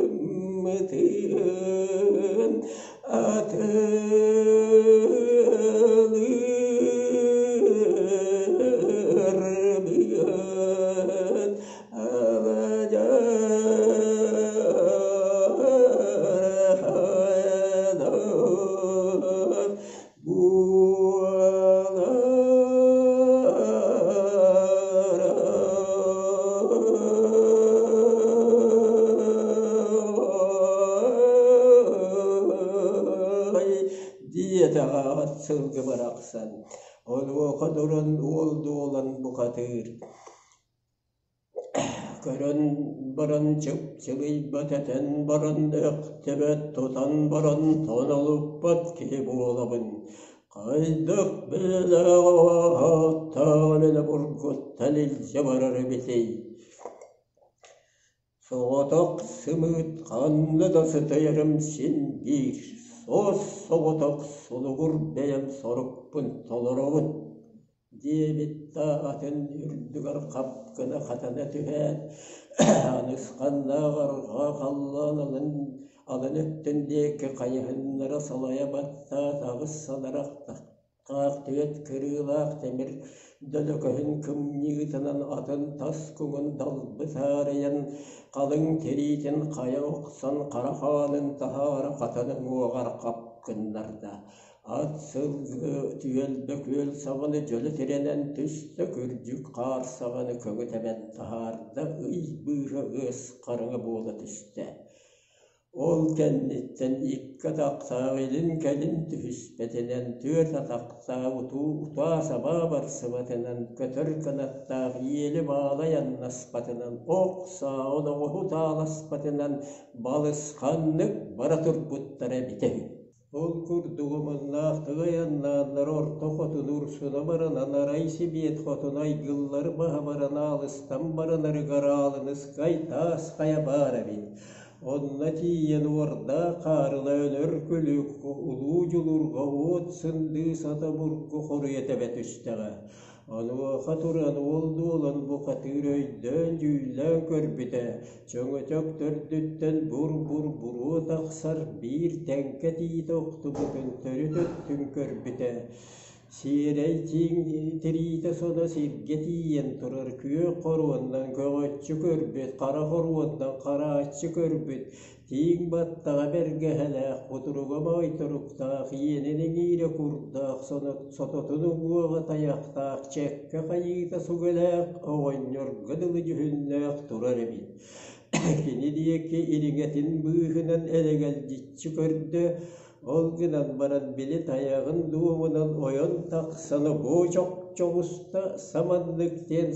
Аалатыммытын атылыырбыт аладьархайдар Диэтэҕэ ат сылгы барахсан, онуоха туран уол дуолан бухатыыр Көрөн баран чыпчылыйбат, этэн баран өктөбөт, тутан баран тонолуппат киһи буолабын. Хайдах бэйэлээх ааттаах эмэнэ бургуттан илдьэ барар эбитий? Соҕотох сымыыт ханна да сытыйарым син биир, суос-соҕотох сулугур бэйэм сорукпун толоробун диэбит да атын үрдүгэр хап гына хатана түһээт, анысханнаах арҕаа халлаан алын, алын өттүн диэки хайыһыннара салайа баттаат аҕыс санарахтаах түөрт кырыылаах тимир дөлөкөһүн кымньыытынан атын тас куҥун далбы таарыйан, халыҥ тириитин хайа охсон хара хаанын таһаара хатан уҥуоҕар хап гыннарда. Ат сылгы түөлбэ күөл саҕаны дьөлө тирэнэн түстэ, күрдьүк хаар саҕаны көҥү тэбэн таһаарда, ый быыһа ыас хараҥа буола түстэ. Ол кэнниттэн икки атахтаах илин-кэлин түһүспэтинэн, түөрт атахтаах утуу утаа сабаа барсыбатынан, көтөр кынаттаах иэли баалай аннаспатынан, ох саа оноҕоһу тааласпатынан балысханнык бара турбуттара эбитэ үһү. Ол курдук омуннаахтык айаннааннар орто хотун урсуна баранан арай сибиэт хотун айгыллар баһа баран аалыстан баранарыгар аалыныскай таас хайа баар эбит. Онно тиийэн уордаах хаарыла өлөр күлүк улуу дьулурҕа уот сындыы сата бургу хоруйа тэбэ түстэҕэ. Онуоха туран уол дуолан бухатыыр өйдөөн-дьүүллээн көрбүтэ, чөҥөчөк төрдүттэн бур-бур буруо тахсар биир тэҥкэ тиитэ охтубутун төрүт өттүн көрбүтэ. Сиэрэй тииҥ тириитэ соно сиргэ тиийэн турар күөх хоруоннан көҕөччү көрбүт, хара хоруоннан харааччы көрбүт, Тииҥ баттаҕа бэргэһэлээх, кутуруга моойторуктаах, иэнин иҥиирэ курдаах, сототун уҥуоҕа тайахтаах, чэккэ хайыыта сугэлээх оҕонньорго дылы дьүһүннээх турар эбит. Кини диэки ириҥэтин быыһынан элэгэлдьиччи көрдө, ол гынан баран били тайаҕын дуомунан ойон тахсан бу чохчоҕуста саманнык диэн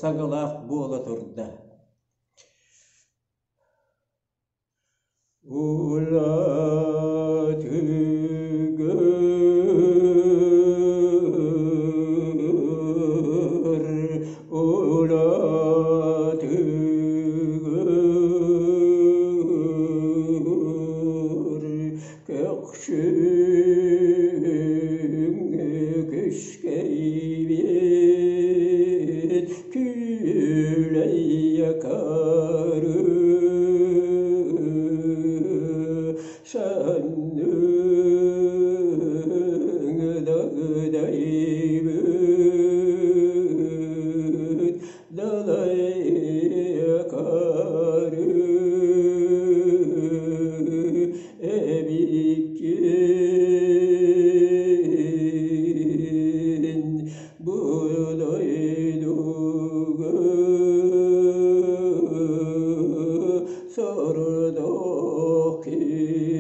саҥалаах буола турда. Улаатыгар, улаатыгар, көхсүҥ күскэйбит күүлэй акары санныҥ дагдайбыт далай акары эбиккин бу дойдуга сордох киһи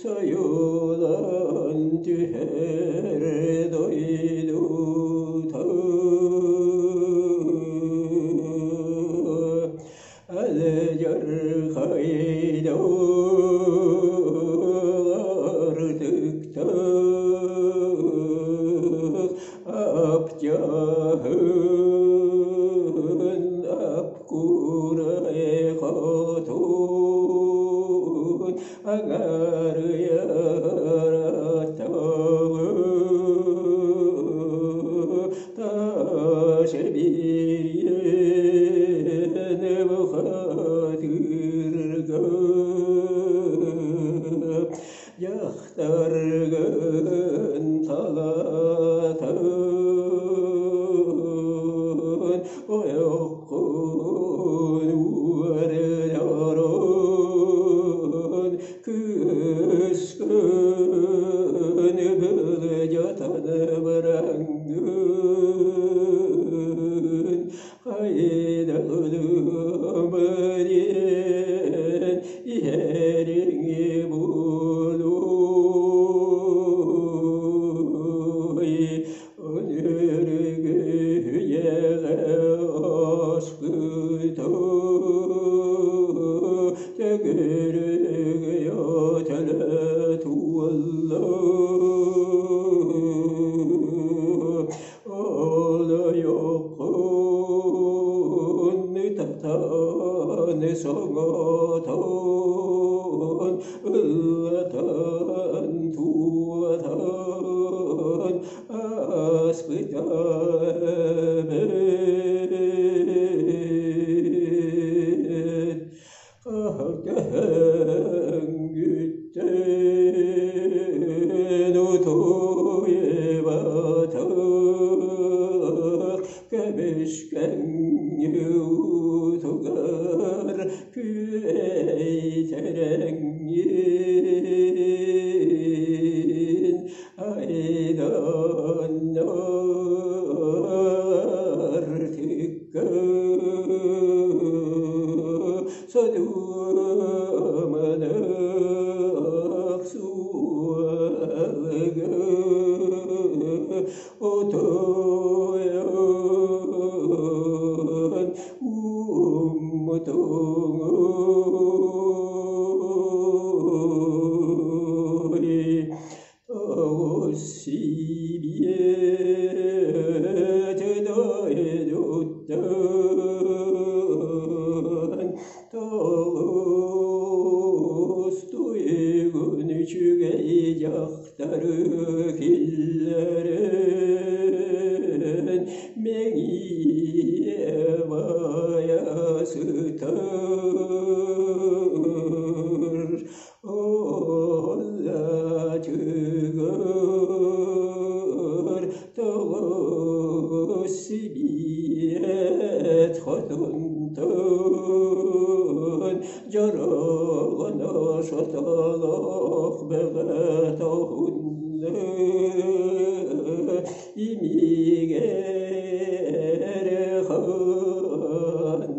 сойулан түһэр дойдута Алдьархайдаар ытыктаах Аптаһын апкурай хотун аҥаарыйар аттаҕы Таас бириэн бухатыырга дьахтаргын талатан ойоххун уордаран кыыскын былдьатан бараҥҥын хайдалым диэн иһэриҥ буолуой Өнөргүйэҕэ аспыта төгүрүгүйэ төлө туолла Олойоххун татан соҥотон ыллатан туотан ааспыта эбит Хаһыҥҥыттан утуйбатах көмүскэҥ утугар күөйтэрэҥҥин айданнар тыкка содуоманах суолга утуйан ууммутуҥуй Тоҕус сибиэт дойдуттан тоҕус туйгун үчүгэй дьахтары киллэрэн мэҥиэ баайа сытар Оллатыгар тоҕус сибиэт хотунтан дьороҕоно сотолох бөҕө тоһунна имигэр ханнык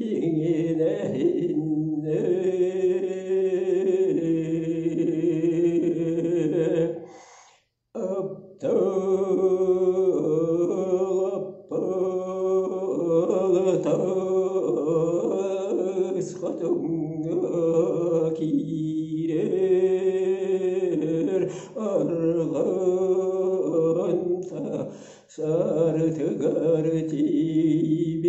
иҥинэһиннэ Аптал аппал Таас хотоҥҥо киирэр арҕанта сарытыгар тиийбит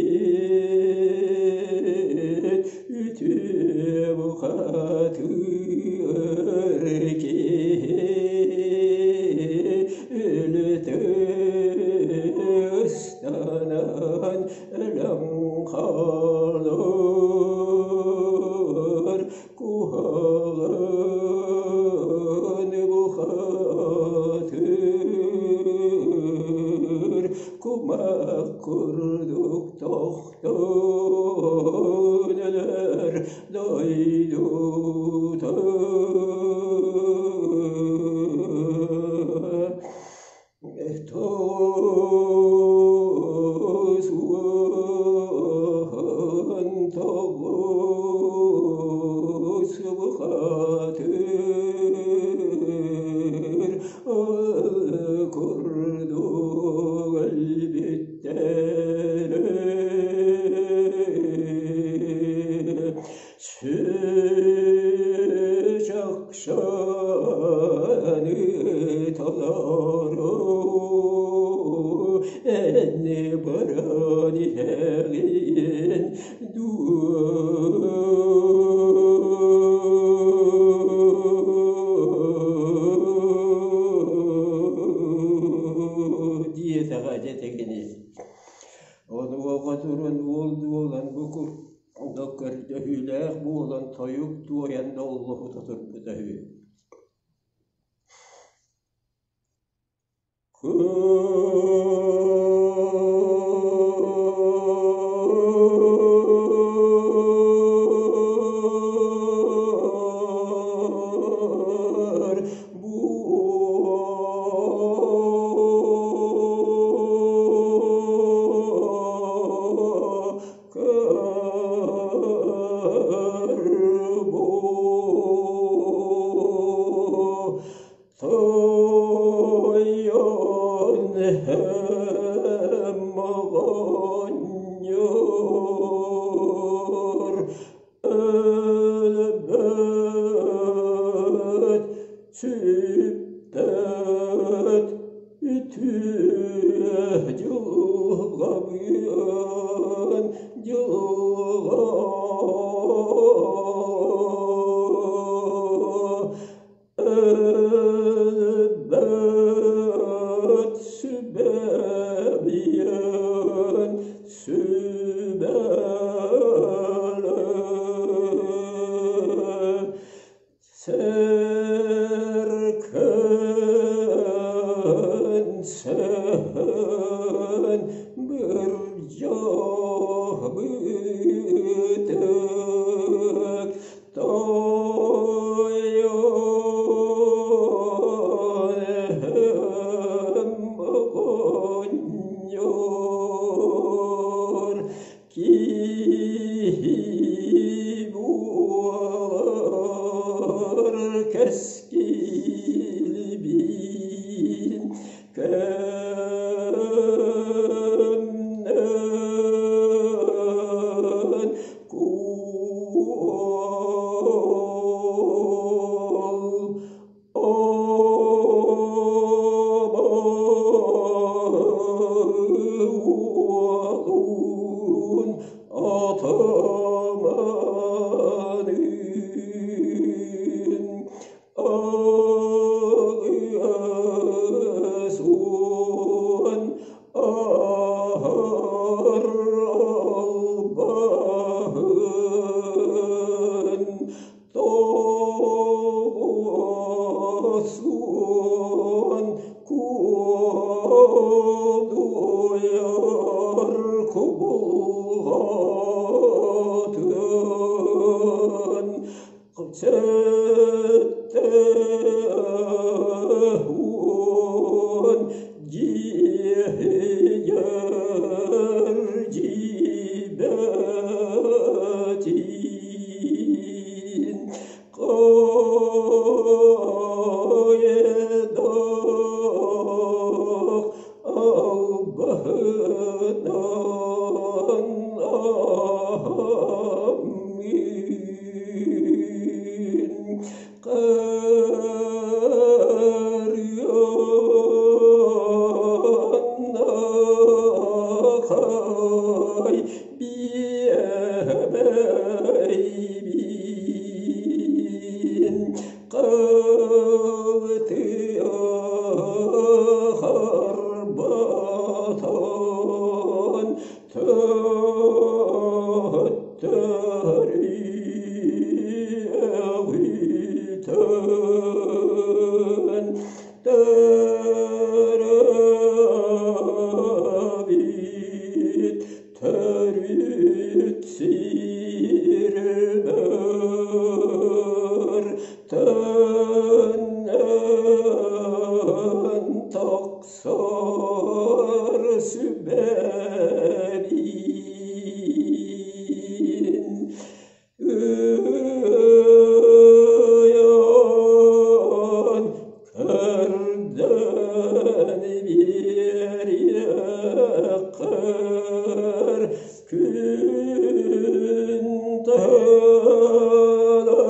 үтүө бухатыыр киһи өлүтэ ыстанан өлөн хаалар куһаҕан бухатыыр кумах курдук тохтон өлөр дойдута. Тоҕус уон тоҕус бухатыыр курдук өлбүттэрэ. Чахшаны толору энни баран иһэҕин дуо? Диэтэҕэ дьэтигини. Онуоха туран уол дуолан бу курдук көрдөһүүлээх буолан тойук туойан доллоһута турбута үһү. Көр Тойон оҕонньор өлбөт, сүппэт үтүө дьылҕабыан дьылҕа Өлбөт сүбэбиэн сүбэлэ Сэркэн сэһэн бырдьах бытык Тойон оҕонньор киһи буолар кэскилбин көннөн Куол уолун атаманын Аҕыс уон аһар албаһын 9 уон куолуйар кубулҕатын 70 дьиэһийэр дьиибэтин кыайдах албаһынан. Харыаннахай биэбэйбин Кылтыа харбатан төттөрү төрөөбүт төрүт сирбэр төннөн тахсар сүбэбин ыйан көрдөн биэриэххэр күн таһылах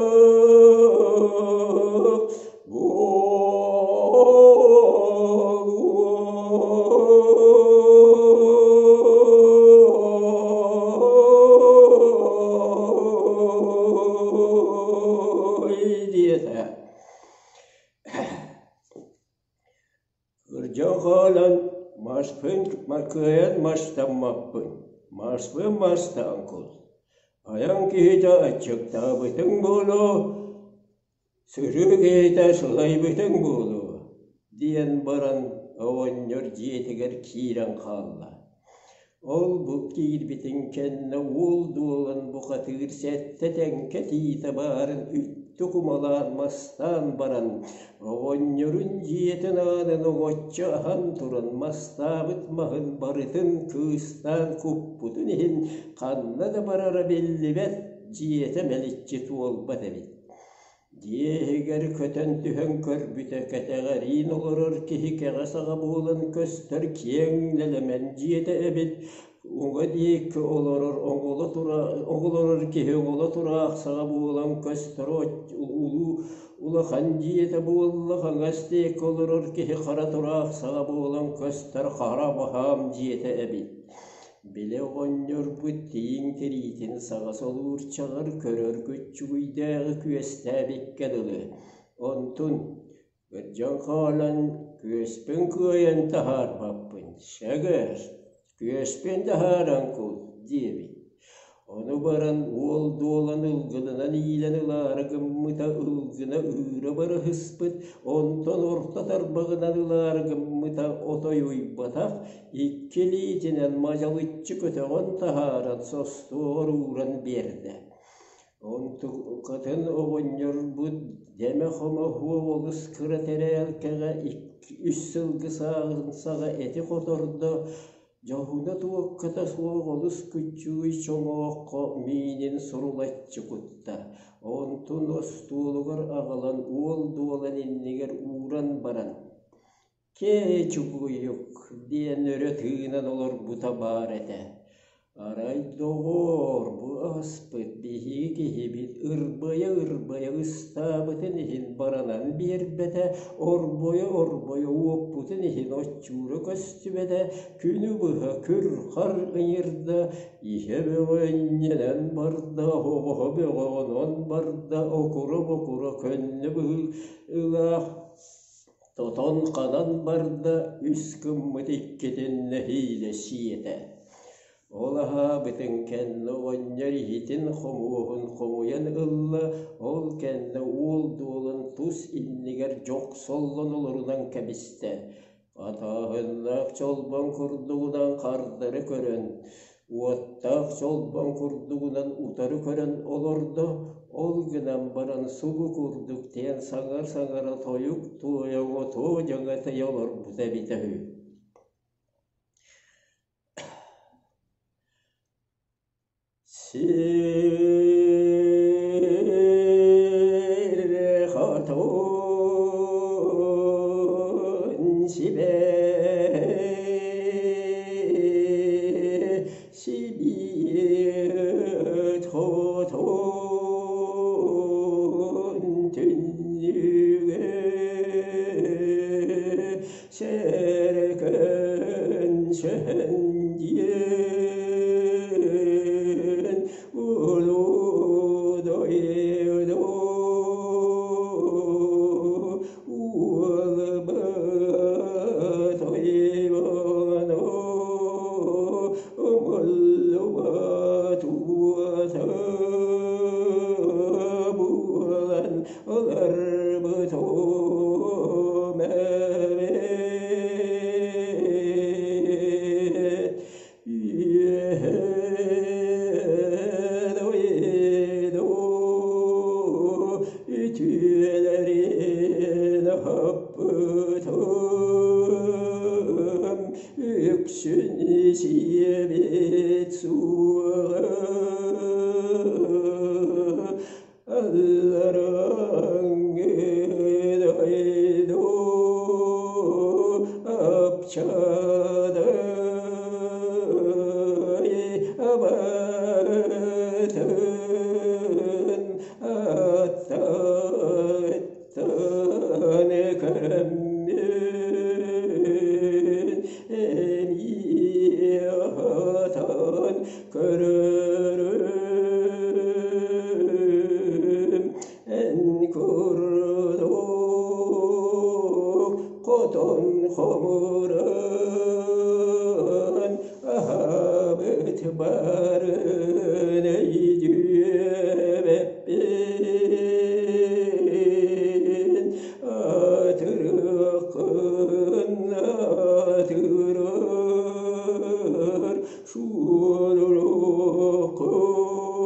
диэтэ. Кырдьан хаалан маспын кыайан мастаммаппын, маспын мастаан кул. Айан киһитэ аччыктаабытыҥ буолуо, Сырыы киһитэ сылайбытыҥ буолуо, диэн баран оҕонньор дьиэтигэр киирэн хаалла. Ол-бу киирбитин кэннэ уол дуолан бухатыыр сэттэ тэҥкэ тиитэ баарын үттү кумалаан мастаан баран, оҕонньорун дьиэтин аанын оҥоччу аһан туран мастаабыт маһын барытын кыыстаан куппутун иһин ханна да барара биллибэт, дьиэтэ мэличчи туолбат эбит. Дьиэ иһигэр көтөн түһэн көрбүтэ, кэтэҕэриин олорор киһи кэҕэ саҕа буолан көстөр киэҥ нэлэмэн дьиэтэ эбит, уҥа диэки олорор оҕолорор киһи оҥоло тураах саҕа буолан көстөр улуу улахан дьиэтэ буолла, хаҥас диэки олорор киһи хара тураах саҕа буолан көстөр хара баһаам дьиэтэ эбит. Били оҕонньорбут тииҥ тириитин саҕа солуурчаҕар көрөр күччүгүйдээҕи күөстээбиккэ дылы, онтун кырдьан хаалан күөспүн кыайан таһаарбаппын, сэгэр, күөспүн таһааран кул диэбит. Ону баран уол дуолан ылгынынан иилэн ылаары гыммыта ылгына ыыра барыһыспыт, онтон орто тарбаҕынан ылаары гыммыта отой уйбатах, икки илиитинэн мадьалыччы көтөҕөн таһааран состуоҕар ууран биэрдэ. Онтукатын оҕонньорбут дэмэ-хомоһуо олус кыра тэрээлкэҕэ үс сылгы сааҕын саҕа эти хотордо, дьоһуна туокката суох олус күччүгүй чоҥооххо миинин сурулаччы кутта. Онтун остуолугар аҕалан уол дуолан иннигэр ууран баран «Кээ чугуйук» диэн өрө тыынан олорбута баар этэ. Арай, доҕоор, бу ааспыт биһиги киһибит ырбайа-ырбайа ыстаабытын иһин баранан биэрбэтэ, орбойо-орбойо уоппутун иһин оччуура көстүбэтэ, күнү быһа күр-хар ыйырда, иһэ бөҕө инньэнэн барда, оһоҕоһо бөҕө онон барда, окура-бокура көннө быһыылаах Тотон ханан барда, үс гыммыт иккитин нэһиилэ сиэтэ. Ол аһаабытын кэннэ оҕонньор иһитин-хомуоһун хомуйан ылла, ол кэннэ уол дуолан тус иннигэр дьохсоллон олорунан кэбистэ. Атааһыннаах чолбон курдугунан хардары көрөн, Уоттаах чолбон курдугунан утары көрөн олордо, ол гынан баран субу курдук диэн саҥа-саҥара тойук туойа отуо дьаҥа тэйэ олорбута эбитэ үһү. Сир-хотун сибэ сибиэҕин. Сэһэн диэн Улуу дойду уолбат ойбоно умуллубат уота буолан ыларбытым эбит. Үөһэ дойду үтүөлэрин аһаппытым, үксүн сиэбит суоҕа. Алларааҥҥы дойду апчадай абатын аттааттан көрөммүн эмиэ аһатан көрөрүм эн курдук хотон хомуран аһаабыт барын өйдүөбэппин атырыаххын атырар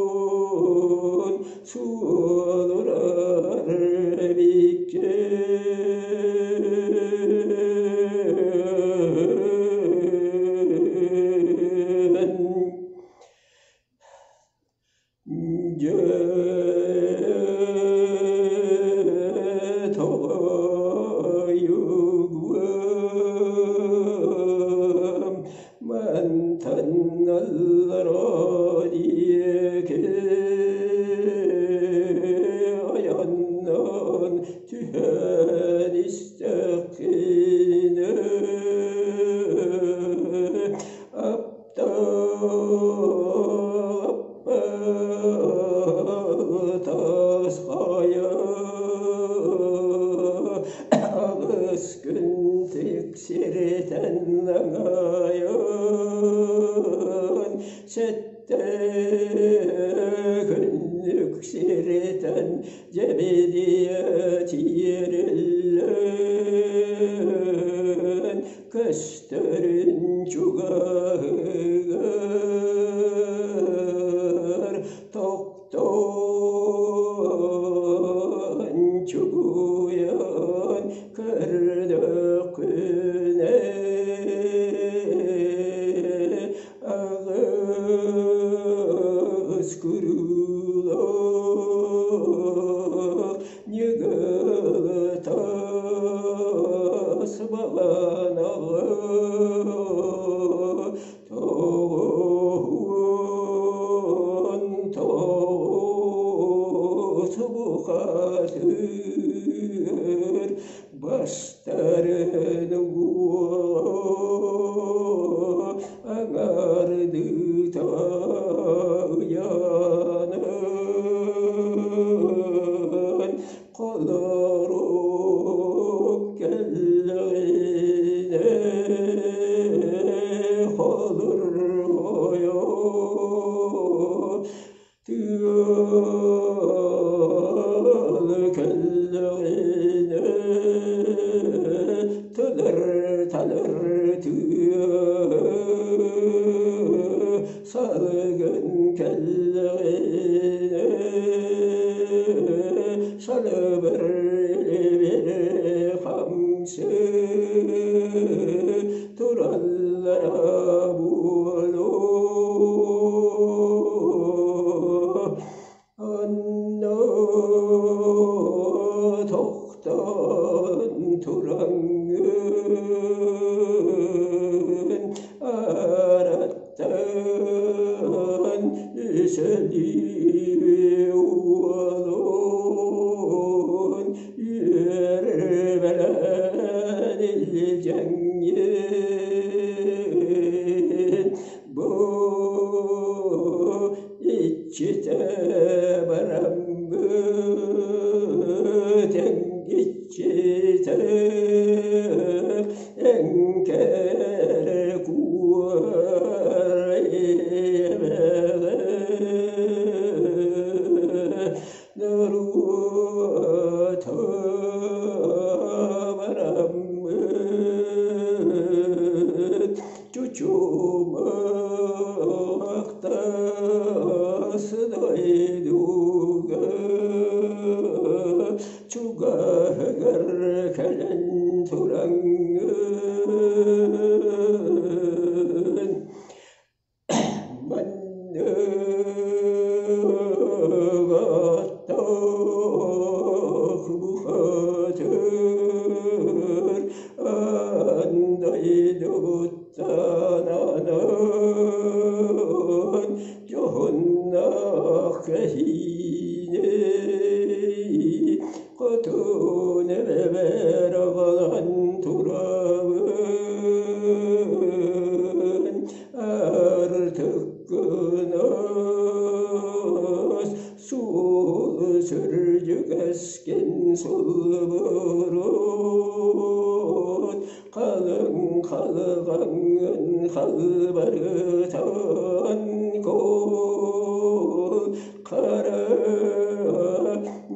Суолуруоххун суолурар эбиккин. Дьэ, тоҕойугум, мантан аллараа диэки айаннаан түһэн истэххинэ Таас хайа аҕыс күн тиксиритэн аҥайын сэттэ күннүк сиритэн дьэбидийэ тиэриллэн көстөрүн чугаһыгар тохтоон чугуйан көрдөххүнэ аҕыс курулаах ньыгыл таас баланаҕа тоҕуһуон тоҕус бухатыыр бастарын уола аҥардыта ыйанан Холорук кэллэҕинэ холоруойу тыал кэллэҕинэ тылыр талыр тыа салгын кэллэҕинэ салыбыр хамсыы тураллара буолуо Онно тохтоон тураҥҥын араттан үс Куттанан дьоһуннаах кэһиини Хотун эбэбэр аҕалан турабын, Артыккынас суол сүрдьүгэскин сулбурут, Халыҥ халҕаҥҥын халбарытан куул Хара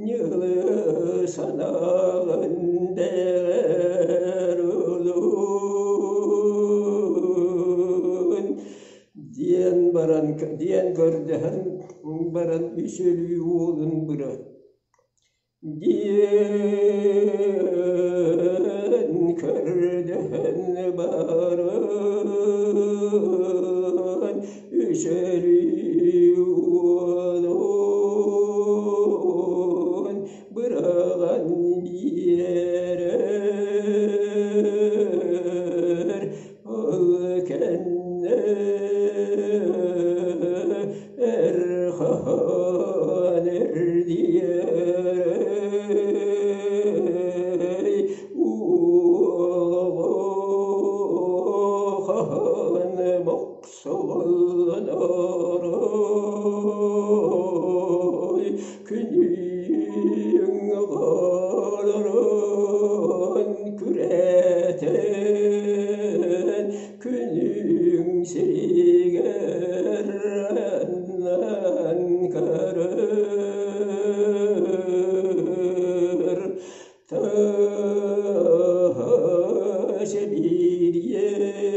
ньылы санаҕын бэҕэр улуун диэн баран диэн көрдөһөн баран үс өлүү уолун быра Диэн көрдөһөн баран үс өлүү уолун быраҕан биэрэр. Ол кэннэ эр хаһан эрдиэрэй уолоҕо хаһан мохсоҕоллонорой күнүүҥ оҕолорун күрэтэн күнүҥ сиригэр аннан көрөр таас бириэни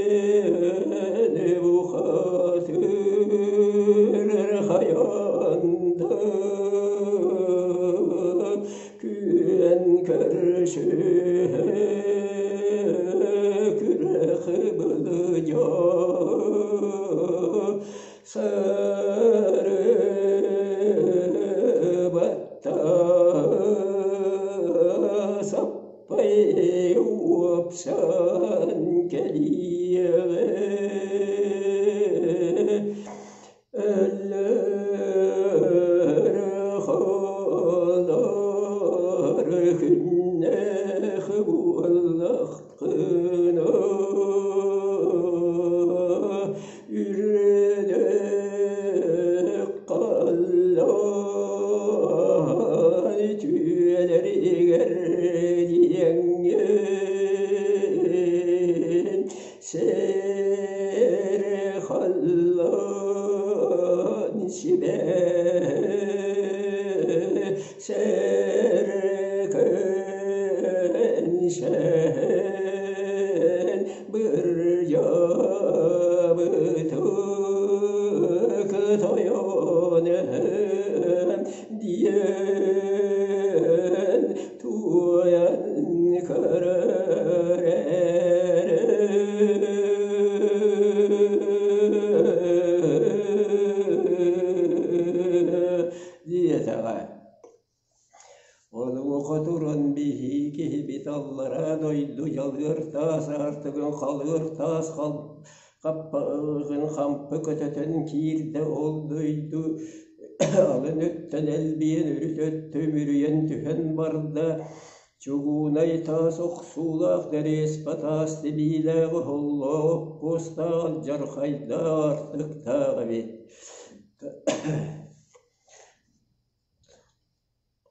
бухатыр хайан да күөн көрсүһэ күрэх былдьаа сырыбатта саппай уопсан кэлиэҕэ Өлөр хонор күннээх буоллаххына үрдүк халлаан үтүөлэригэр диэҥҥин Сир халлаан сибээһэ сэркэн сэһэн бырдьаабыты кытайан диэн туойан көрөр диэтэҕэ. Онуоха туран биһиги киһибит аллараа дойду дьалыар таас аартыгын халыар таас хаппаҕын хампы көтөтөн киирдэ, ол дойду алын өттөн элбиэн үрүт өттө үмүрүйэн түһэн барда. Чугуунай таас охсуулаах дэриэспэ таас тибиилээх оһоллоох оппуостаах алдьархайдаах артыктаах эбит.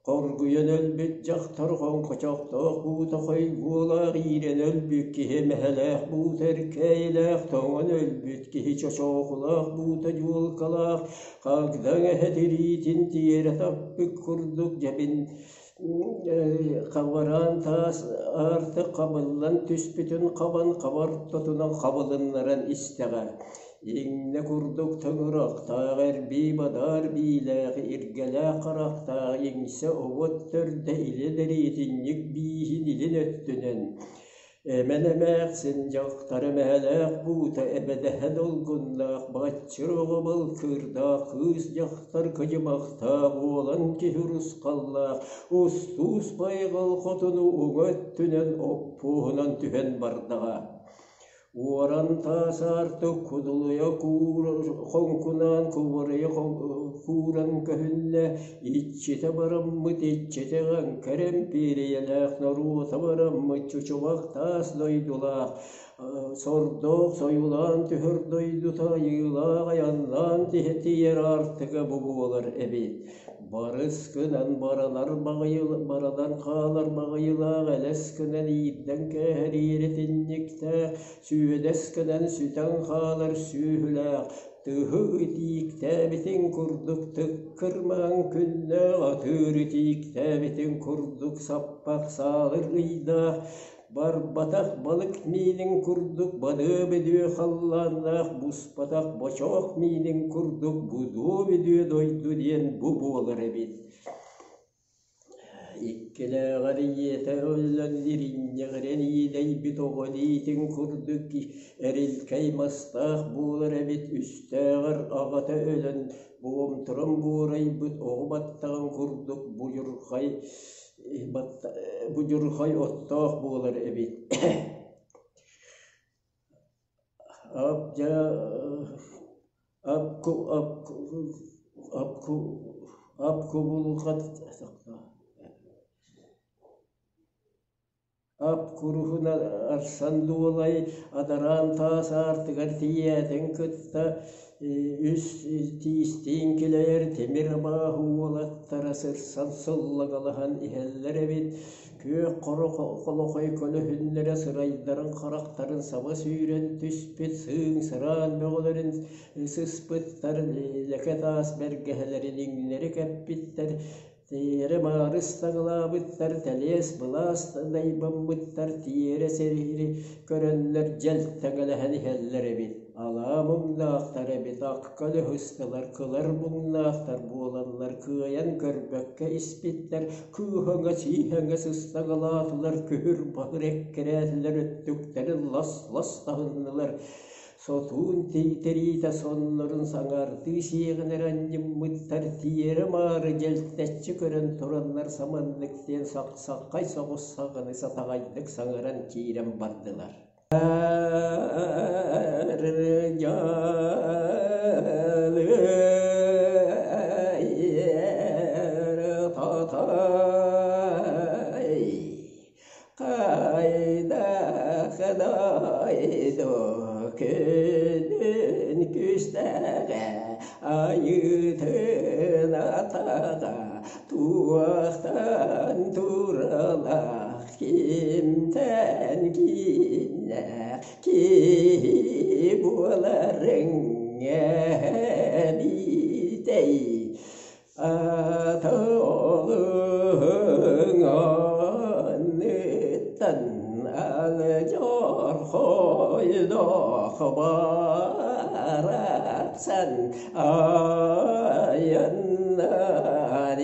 Хоргуйан өлбүт дьахтар хоҥхочохтоох буута хойгуолаах иирэн өлбүт киһи мэһэлээх буута эркээйилээх тоҥон өлбүт киһи чочоохулаах буута дьуолкалаах хагдаҥ эһэ тириитин тиэрэ таппыт курдук дьэбин хабараан таас аартык хабыллан түспүтүн хабан хабар ортотунан хабылыннаран истэҕэ. Иҥнэ курдук тыҥырахтаах эрбии бадаар биилээх, иргэлээх харахтаах иҥсэ обот төрдө илин эриитинньик бииһин илин өттүнэн эмэн эмээхсин дьахтар эмэһэлээх буута эбэдэһэ долгуннаах баччыр оҕо балкыырдаах кыыс дьахтар кыдьымахтаах уолан киһи урусхаллаах устуус байҕал хотуну уҥа өттүнэн оппуоһунан түһэн бардаҕа. Уоран таас аартык кудулуйа хоҥкунаан кубарыйа кууран көһүннэ, иччитэ бараммыт иччитэ эҥкэр импиэрийэлээх норуота бараммыт чучумах таас дойдулаах, сордоох сойулаан түһэр дойдута айыылаах айаннаан тиийэр аартыга бу буолар эбит. Барыс гынан баранар баранан хаалар баҕайылаах элэс гынан иирдэн кээһэр иэрэтинньиктээх, сүөдэс гынан сүтэн хаалар сүөһүлээх, тыһы итииктээбитин курдук тыккыр маҥан күннээх, атыыр итииктээбитин курдук саппах саалыр ыйдаах, Барбатах балык миинин курдук бадыа-бүдүө халлааннаах буспатах бочоох миинин курдук будуо-бүдүө дойду диэн бу буолар эбит. Иккилээҕэр ийэтэ өллөн иринньэҕирэн иэдэйбит оҕо илиитин курдук эрилкэй мастаах буолар эбит, үстээҕэр аҕата өлөн буомтуран буорайбыт оҕо баттаҕын курдук будьурхай будьурхай оттоох буолар эбит. Ап кубулҕат Ап куруһун арсан дуолай адараан таас аартыгар тиийээтин кытта үс тиистиин килэйэр тимир абааһы уолаттара сырсан сыллаҥалаһан иһэллэр эбит. Күөх хоро холохой көлөһүннэрэ сырайдарын харахтарын саба сүүрэн түспүт сыыҥ-сыраан бөҕөлөрүн сыспыттар, лэкэ таас бэргэһэлэрин иҥнэри кэппиттэр, Тиэрэ маарыс таҥалаабыттар, тэлиэс-былаас дайбаммыттар, тиэрэ сэриини көрөннөр дьэлтэҥэлэһэн иһэллэр эбит. Алаа муҥнаахтар эбит, акка лөһүстэлэр, кылар муҥнаахтар буоланнар кыайан көрбөккө испиттэр, кыыһаҥа-сииһэҥэ сыстаҥалаатылар, күһүр-баһыр эккирээтилэр, өттүктэрин лас-лас таһыннылар. Сотуун тириитэ соннорун саҥардыы сиэҕин эрэ анньыммыттар тиэрэ-маары дьэлтэччи көрөн тураннар саманнык диэн сахсаххай соҕус саҕаны сатаҕайдык саҥаран киирэн бардылар. Хайдах дойду күнүн күстэҕэ айыытын атаҕа туохтан туралаах кимтэн кииннээх киһи буоларыҥ эбитэй Атолуҥ анныттан алдьархайдаах барахсан айаннаан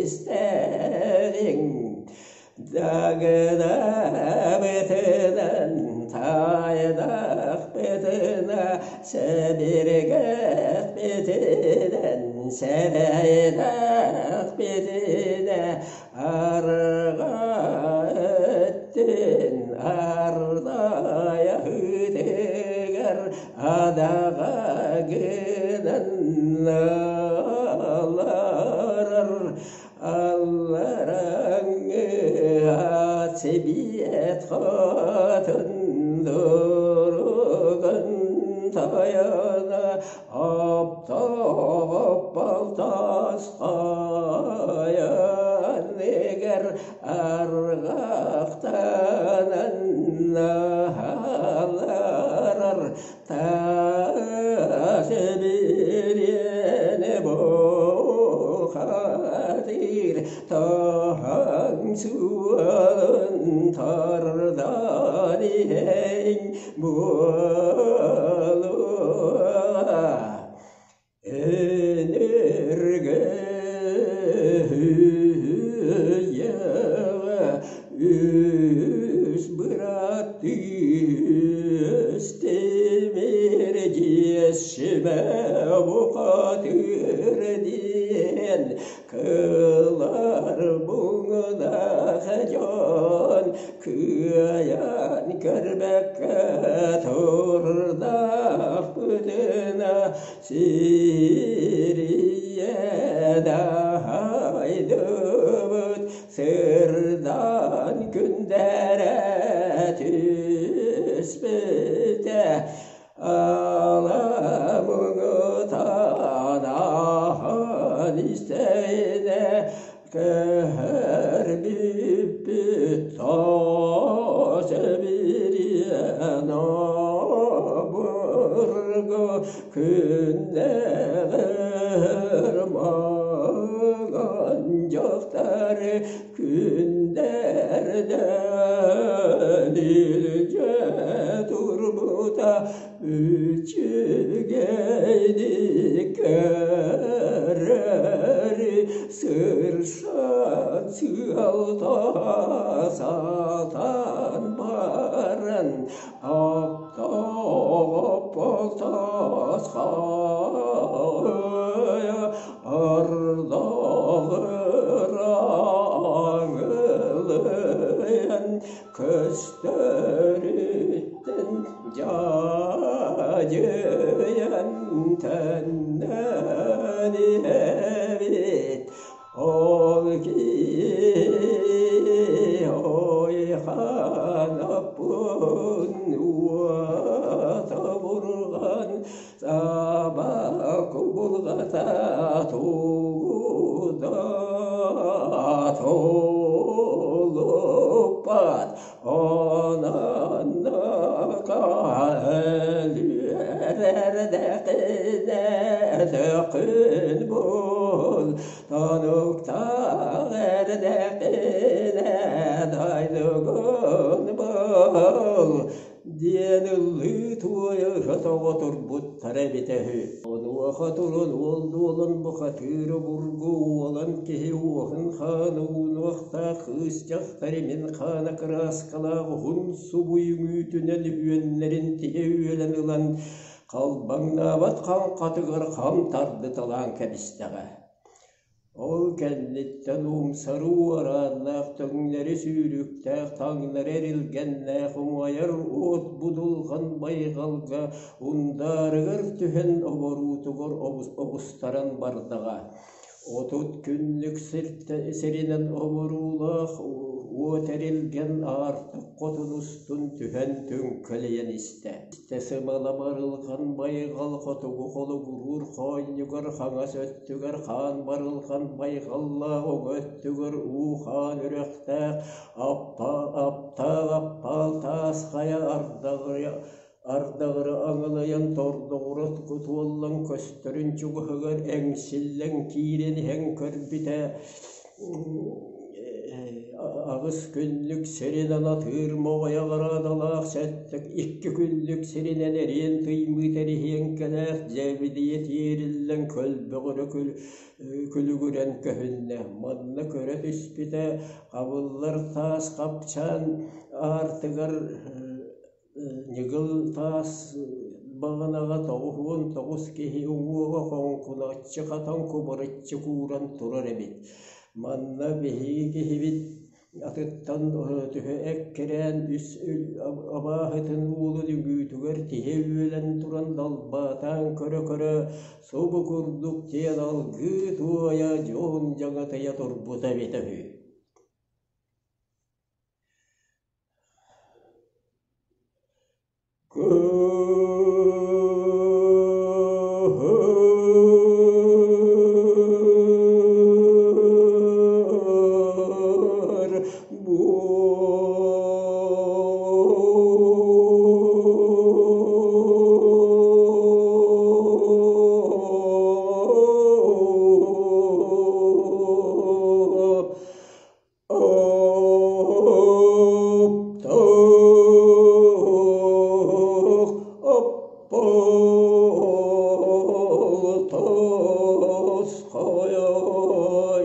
истэриҥ Дагдабытынан таайдахпытына сэбиргэхпитинэн сэрэйдэхпитинэ арҕаа өттүн ардайаһыытыгар адаҕа гынан алларар Аллараҥҥы Сэбиэт хотун дуругун тойоно оптоҕоп балтас хайаныгар арҕахтанан наһаларар Таас бириэни бухатыыр таһаҥ суолун тардан иһэҥ буолуоҕа. Энергияҕа үс бырааттыы тимир дьиэсимэ бухатыыр диэн кылар муҥнаах дьон кыайан көрбөккө. Сирийэ дайдыбыт сырдаан күндэрэ түспүтэ Аламыҥытанаһан истэйинэ көһөрбүппүт таас эбириэн обургу күннэҕэр маҥан дьахтар күндэрдэн илдьэ турбута үчүгэйдик көрөр сырсан сыалта сатан баран Аптаах ардаҕыр аҥылыйан көстөрүттэн дьаадьыйан төннөн иһэбит. Ол киһи ойханаппын уота бурҕан саба кубулҕата тугу да тулуппат онон өлүөрэрдэхинэ төкүн бул Тануктаах эрдэххинэ дайдыгын бул диэн ыллыы туойа тоҕо турбуттара эбитэ үһү. Онуоха туран уол дуолан бухатыыр обургу уолан киһи уоһун хаана уунуохтаах кыыс дьахтар имин хаана кырааскалаах уһун субуй үҥүүтүнэн үһүөннэрин тиһэ үөлэн ылан халбаҥнаабат хаҥхатыгар хам тардыталаан кэбистэҕэ. Ол кэнниттэн умсары уорааннаах төҥнөрү сүүрүктээх таҥнары эрилгэннээх умайар уот будулҕан байҕалга ундаарыгар түһэн оборуутугар оҕустаран бардаҕа. 30 күннүк сиринэн оборуулаах уот эрилгэн аартык хотун устун түһэн түҥкэлийэн истэ. Сымала барылҕан байҕал хотугу холугуруур хоонньугар хаҥас өттүгэр хаан барылҕан байҕаллаах уҥа өттүгэр уу хаан үрэхтээх аптаах аппаал таас хайа ардаҕыра аҥылыйан тордоҕура туоллан көстөрүн чугаһыгар эҥсиллэн киирэн иһэн көрбүтэ 8 күннүк сиринэн атыыр моҕойо араадалаах сэттэ 2 күннүк сиринэн эриэн тыймыыт эриһиэҥкэлээх дьэбидийэ тиэриллэн көлбөҕөрө күлүгүрэн көһүннэ. Манна көрө түспүтэ хабыллар таас хапчаан аартыгар Ньыгыл таас баҕанаҕа 99 киһи уҥуоҕа хоҥкуначчы хатан кубарыччы кууран турар эбит. Манна биһиги киһибит атыттан түһэ эккирээн үс абааһытын уолун үҥүүтүгэр тиһэ үөлэн туран далбаатаан көрө-көрө субу курдук диэн алгыы туойа дьон дьаҥатыйа турбута эбитэ үһү. Көр Оптоох оппол тос хайа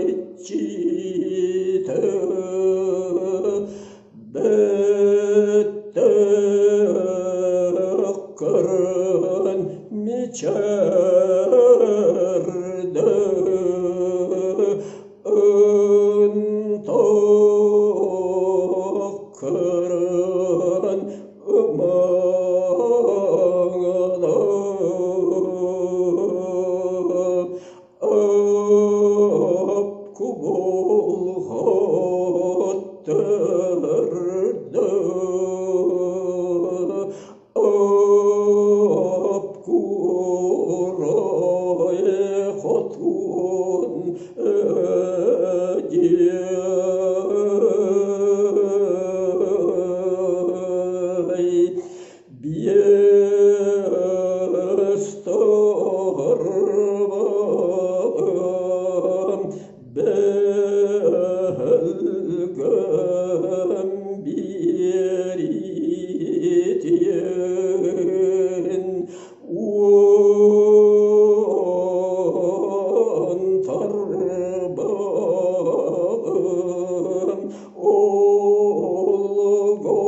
иччитэ бөттөх көрөн мичээрдэ Ынтах көрөн ымаҥалар. Биэс тарбаҕым бэлгэм биэриитин уон тарбаҕым олгом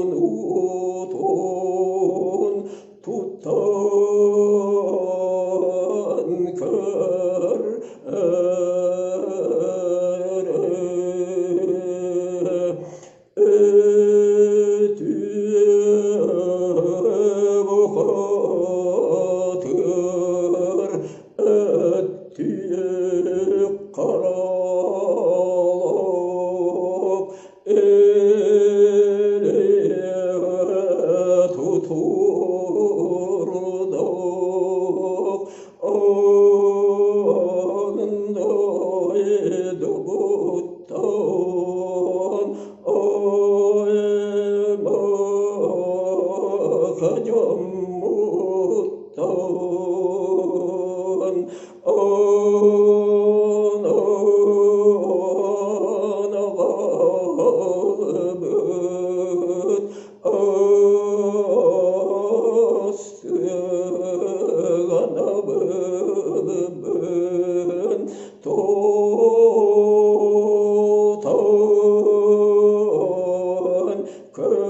унутун тутан көр Өтүө бухатыр, өттүө харалык, элиэ тутурдук, аан дойдубуттан аймах дьоммуттан аан аҕалбыт астыганабын тутан көрөр.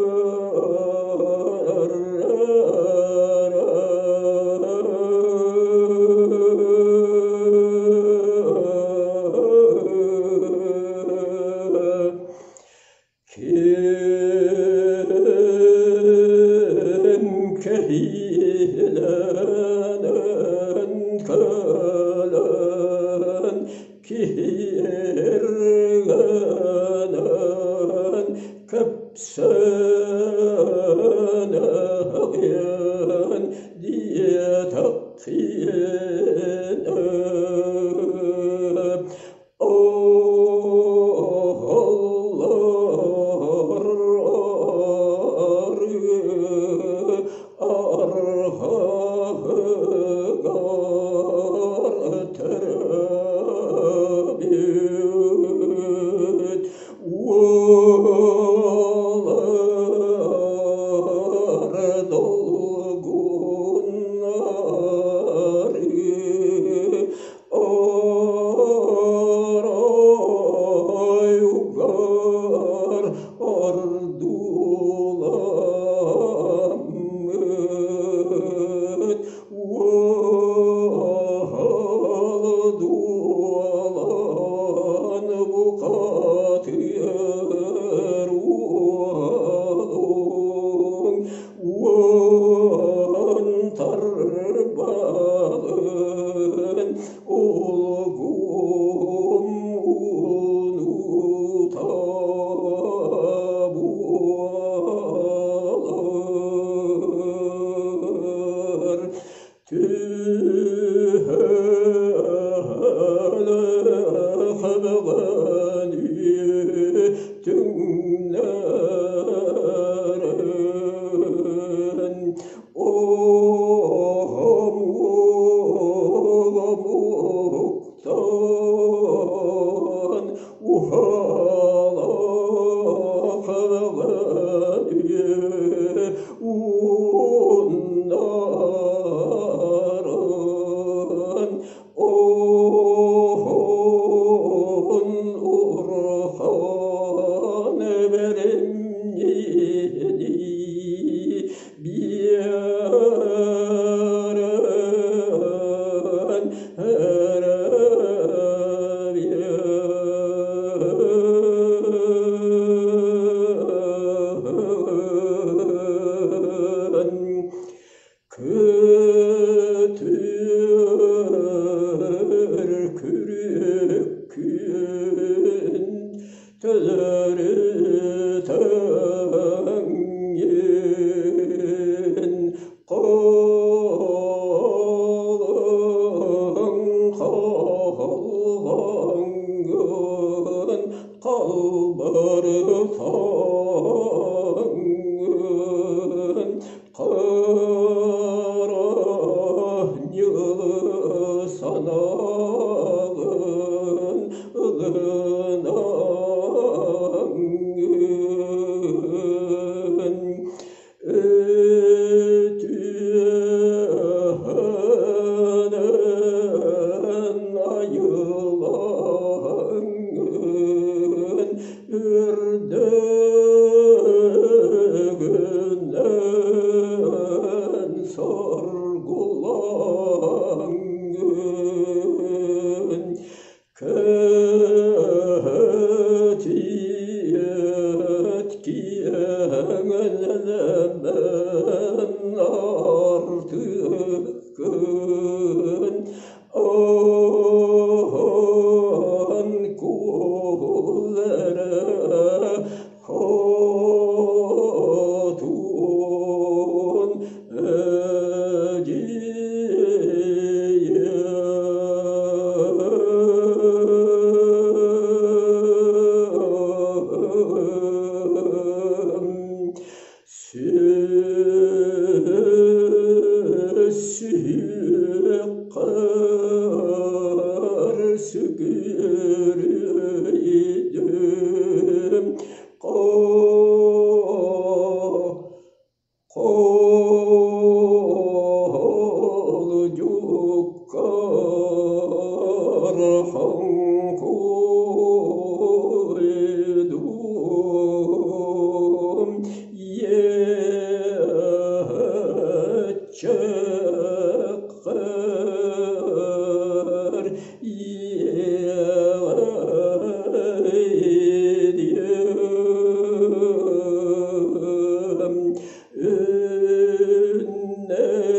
Ким кэһиилэнэн кэлэн киһиргэнэн кэпсэнэҕин диэтэххинэ Оһоллор арҕаһыгар төрөөбүт уолар долгуннары Оройугар ордууламмыт уол дуолан бухатыыр уолуҥ уон тарбаҕын улгум унута буолар. Түһэлэх бөҕөнү түҥнэрэн Омуктан уһалах бөҕөнү ууннаран Оһон урхан бэримньини биэрэн эрэбиэн. Үтүөһүнэн айылаҥҥын үрдүгүнэн соргулаҥҥын Кэтиэт киэҥ нэлэмэн артыккын аан куул эрэ хотун Сүһүөххэр сүгүрүйдүм Хоолдьуккар хоҥкуйдум, иэччэххэр иэҕэйдиэм. Үннээх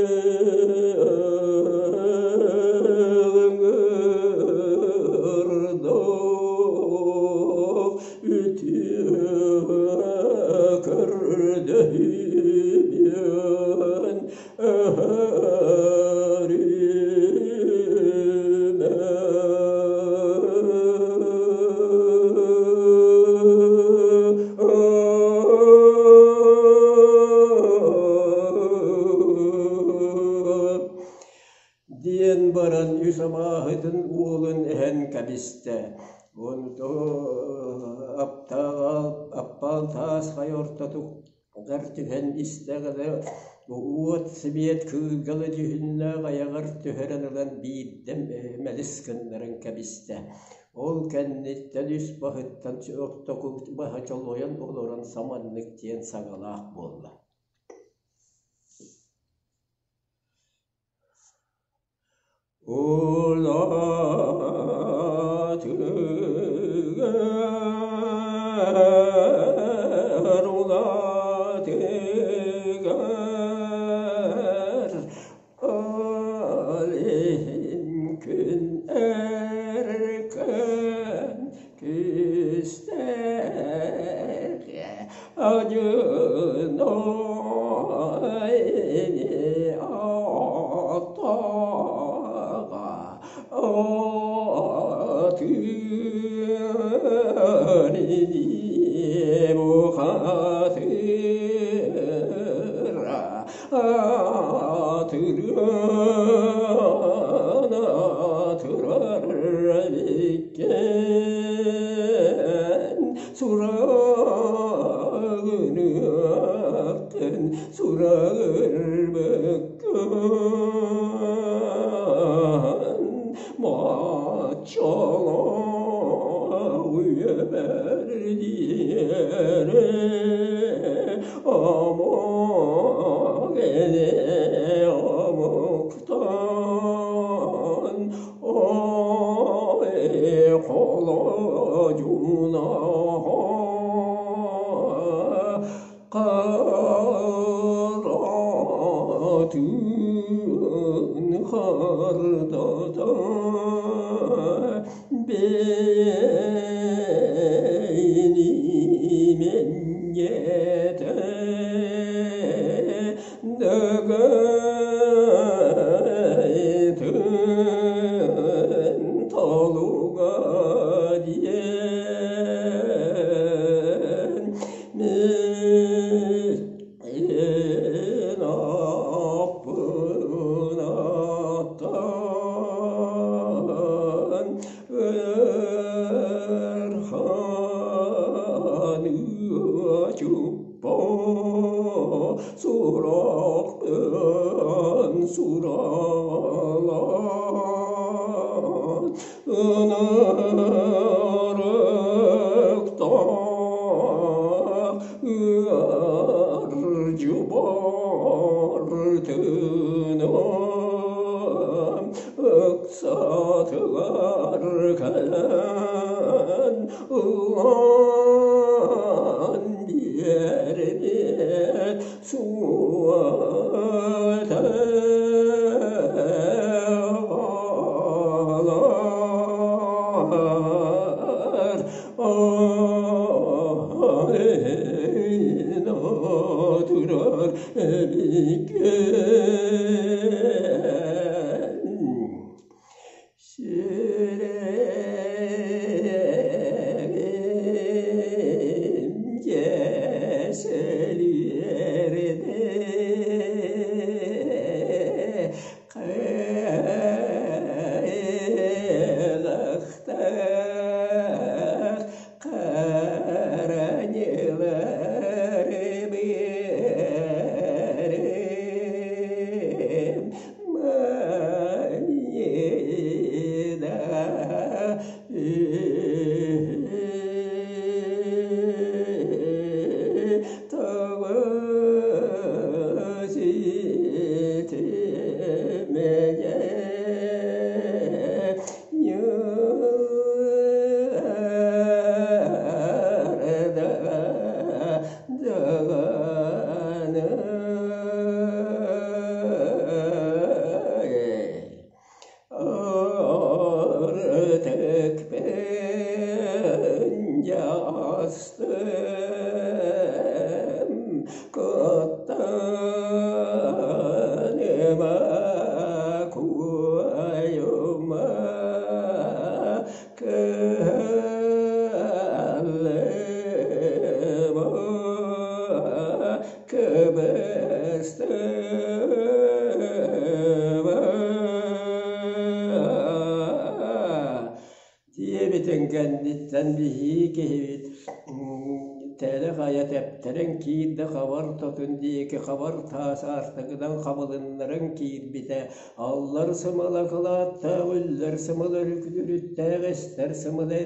үтүө көрдөһүүбүн Диэн баран үс абааһытын уолун эһэн кэбистэ. Онтон аппаал таас хайа ортотугар Түһэн истэҕинэ уот сибиэт кыылгала дьүһүннээх айаҕар түһэрэн ылан биирдэ мэлис гыннаран кэбистэ. Ол кэнниттэн үс баһыттан ортоку баһа чолойон олорон саманнык диэн саҥалаах буолла. Улаатыгар, улаатыгар, ол иһин күн эркин күүстээх Сураҕыныаххын сураҕырбыккын Маччаҕа үйэбэр диэри омук ини омуктан Ой, холодьуна Харатын хардата бэйни менньэтэ Дыгайтын толуга диэн мин аппын аттан ырхан чуппа. Сурахпын суралаан Ынырыктаах ыар дьыбар тыыным ыксатыгар кэлэн ылан биэрбит суота турар эбиккин Сүрэҕим дьэ сөлүөрдэ Кыалахтаах хара ньылары быарым Манньыда Тоҕус итимэгэ Ньуарда даҕаны Артыкпын дьастым, куттаныма, куойума, кыһаллыма, кыбыстыма. Диэбитин кэнниттэн биһии киһибит тэлэ-хайа тэптэрэн киирдэ хабар тотун диэки хабар таас аартыгынан хабылыннаран киирбитэ аллар сымала кылааттаах үллэр сымала өрүттээх эстэр сымала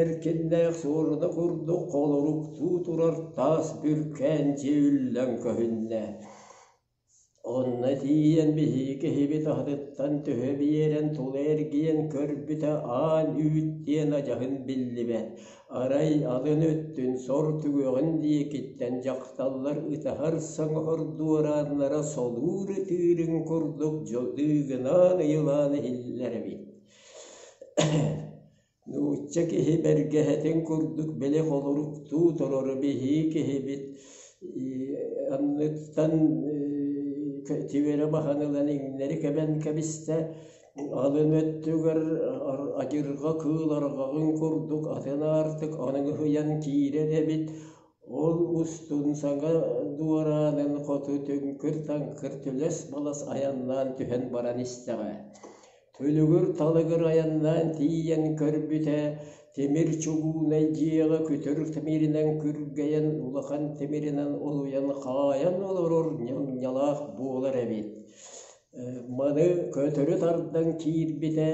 эркиннээх суоруна курдук холоруктуу турар таас бүркээн дьиэ үллэн көһүннэ. Онно тиийэн биһиги киһибит аһытыттан төһө биэрэн тула эргийэн көрбүтэ аан үүт диэн адьаһын биллибэт. Арай алын өттүн сор түгэҕин диэкиттэн дьахталлар ытаһар саҥа дуорааннара солуур ытыырын курдук дьодыыгынаан ыйылаан иһиллэр эбит. Нуучча киһи бэргэһэтин курдук били холоруктуу толору биһии киһибит анныттан тиэрэ баһан ылан иҥнэри кэбэн кэбистэ, алын өттүгэр адьырҕа кыыл арҕаҕын курдук атын аартык аныгыһыйан киирэр эбит, ол устун саҥа дуораанын хоту түҥкүр-таҥкыр түлэс-балас айаннаан түһэн баран истэҕэ. Түлүгүр-талыгыр айаннаан тиийэн көрбүтэ, тимир чугуунай дьиэҕэ күтүр тимиринэн күргэйэн, улахан тимиринэн олуйан хаайан олорор ньамньалаах буолар эбит. Маны көтөрү тардан киирбитэ,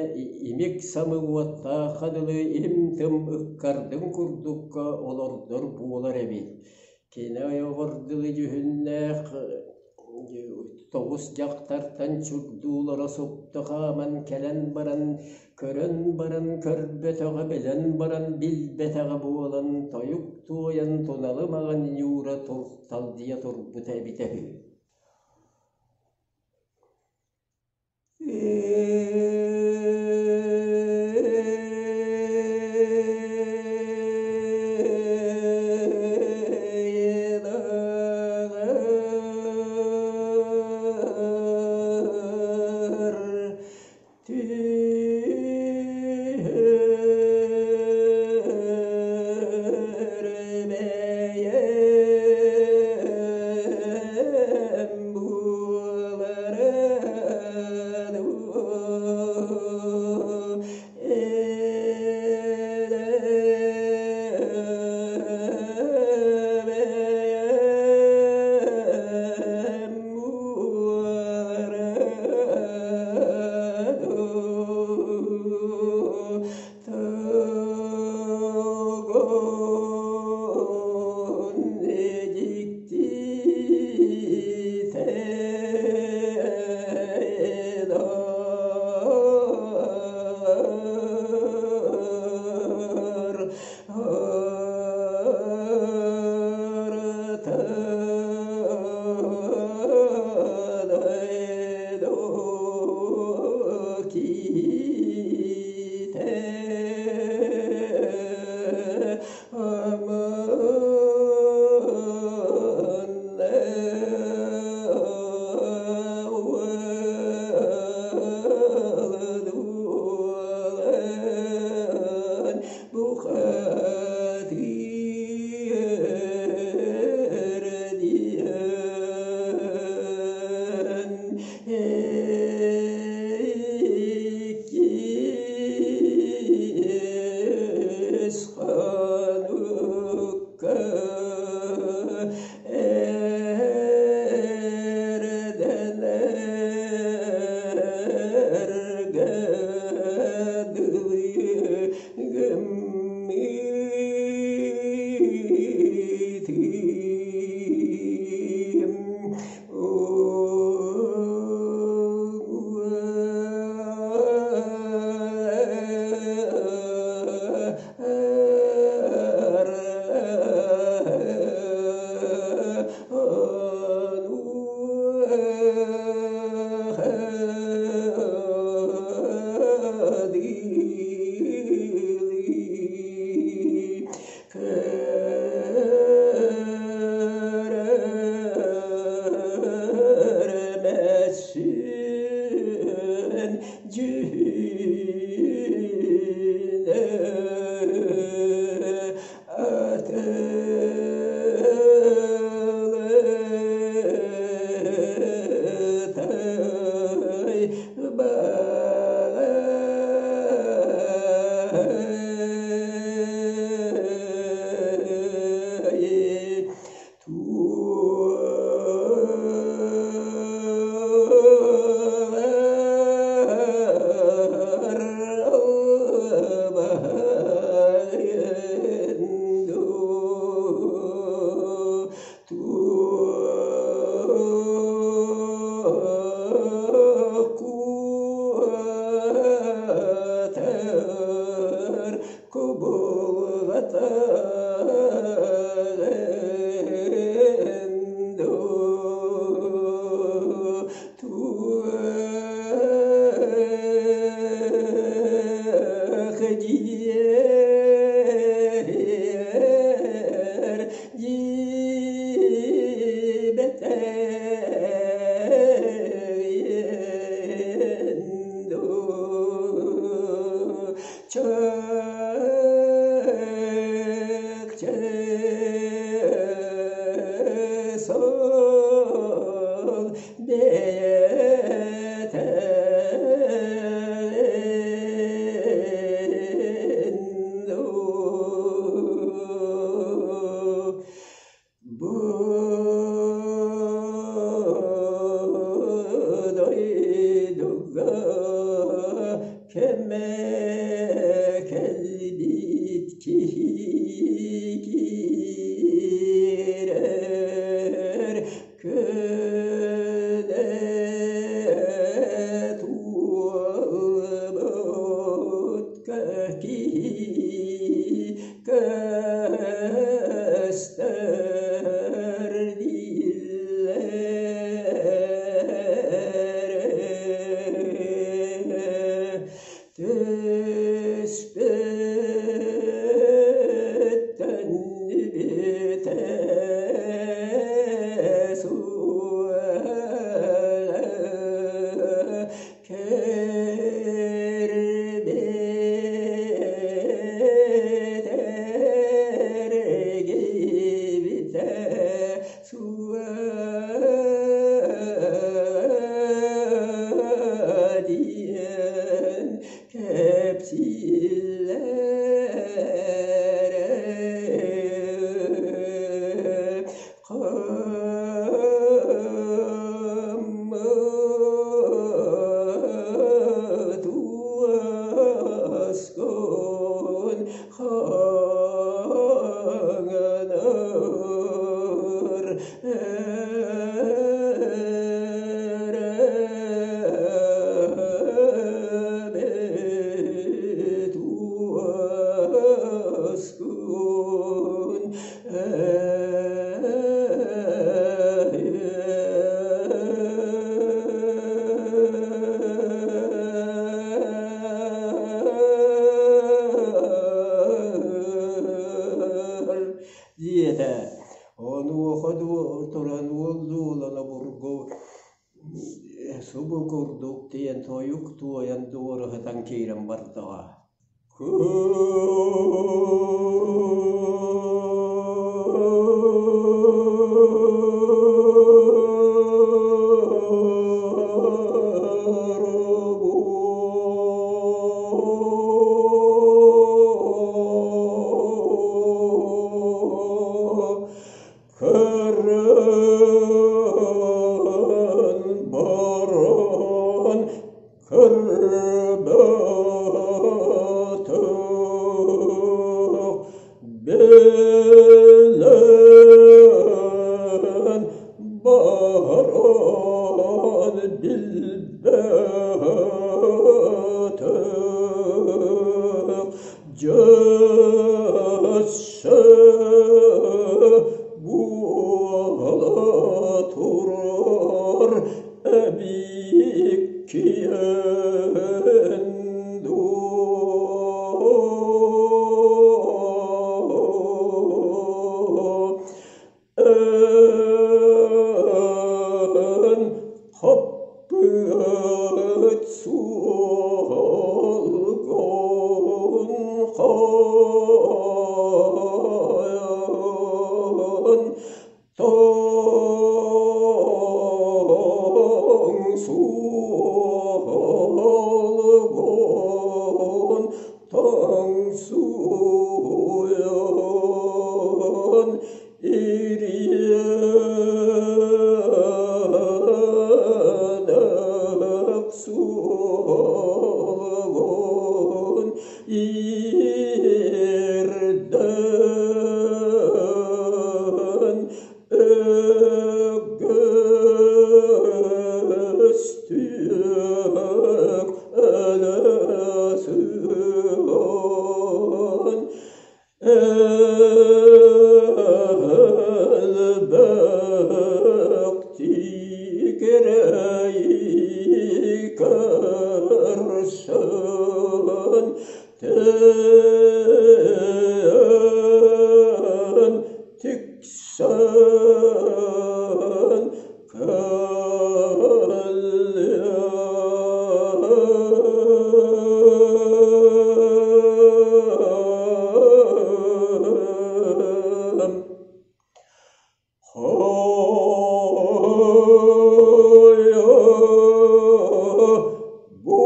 имик-самы уоттаахха дылы им-тым ыккардын курдукка олордор буолар эбит. Кини ойоҕор дылы дьүһүннээх тоҕус дьахтартан чурдуулара супту хааман кэлэн баран, көрөн баран көрбөтөҕө, билэн баран билбэтэҕэ буолан, тойук туойан туналы маҥан ньуура турталдьыйа турбута эбитэ үһү. Түһүрбэйэм буоларын субу курдук диэн тойук туойан дуоруһутан киирэн бардаҕа. Көрөн баран көрбөтөх билэн баран билбэтэх дьөссө буола турар эбиккиэн дуо Эн хаппыт суолгун хаан Тоҥ суолгун тоҥсуйан ириэнэх суолгун Ирдэн өгөстүөх өлөсүн элбэх тикирэйи көрсөн Тэн тиксэн кэллим. Бу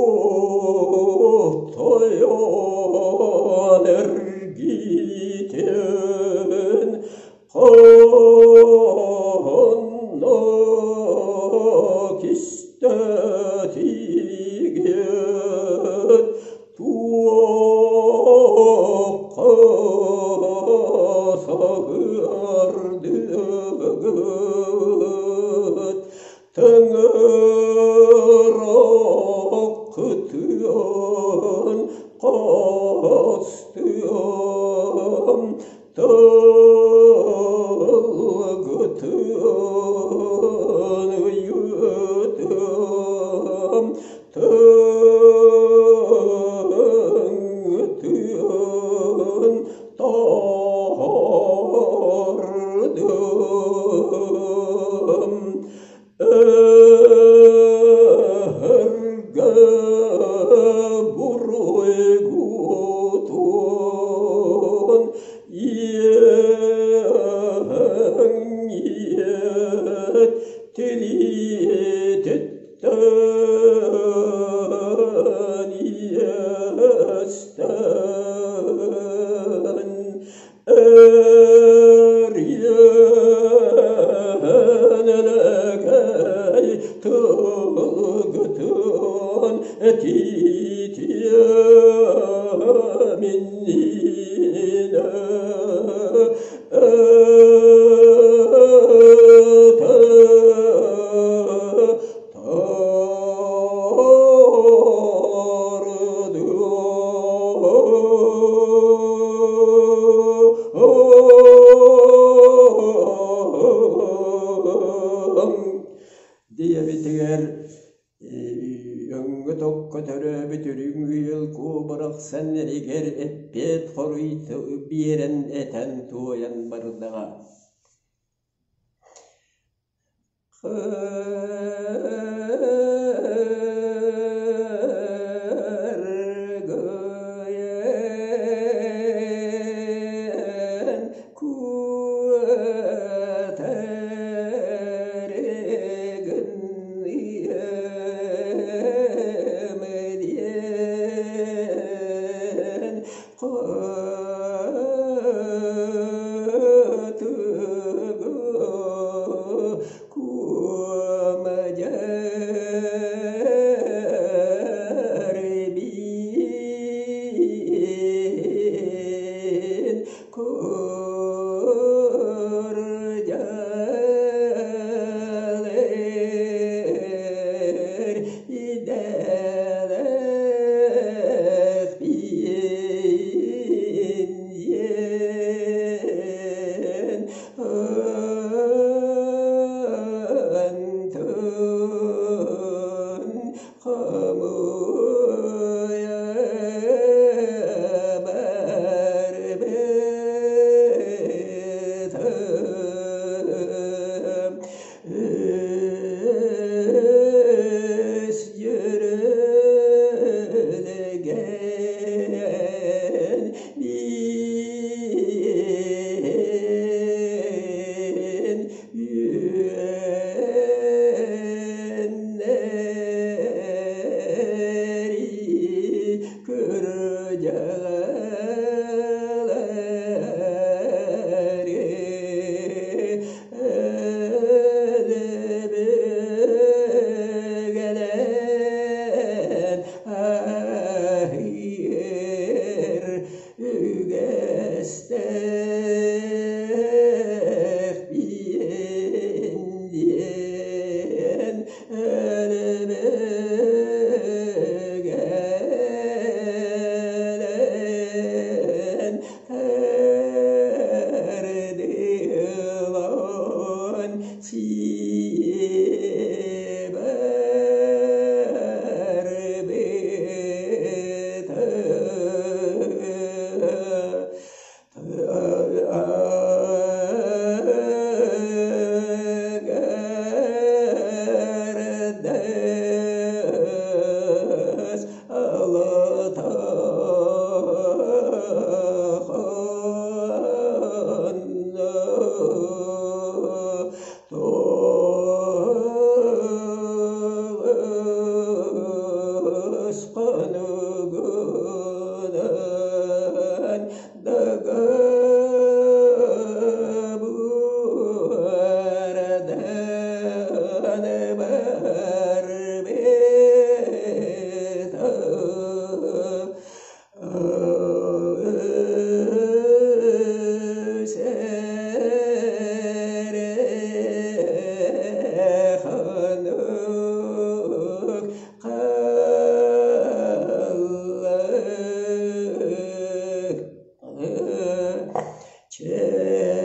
тойон эргитин ханна кистэтигит туохха саһыардыгыт Тыҥыраххытын хастыам, тылгытын ыйытыам, тыҥ-тыын таһаардым. Өһөргө буруйгутун иэҥиэт тириититтэн иэстэн Эриэн элэкэй тылгытын этитиэ миннинэ этэ Диэбитигэр өҥҥө-токко төрөөбүт үрүҥ ыал куобарахсан эригэр эппиэт хоруй биэрэн этэн туойан бардаҕа. Дьэрбиин курдьалыр идэлээх биин диэн Онтон хомуйа барбытым үс дьүрүлгэн мин үөннэри күрдьэҕэлэри өлүбүгэлээн аһыыр үгэстээх диэн өлүбүгэлээн тардылан сии Туос хонугунан дагабардан барбыта Чэкүндү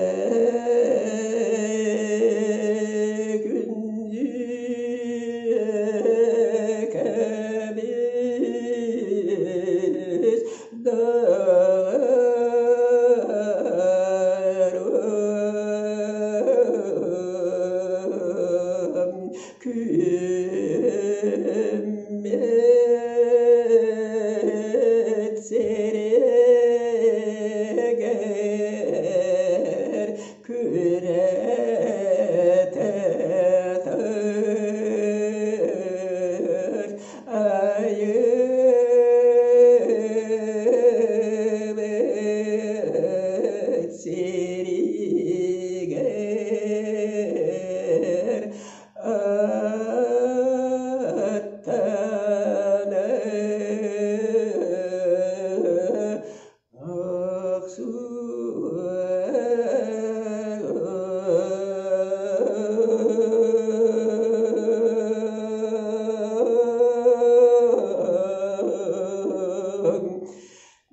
Күммэт сиригэр күрэтэ Айыбыт сиригэр аттаны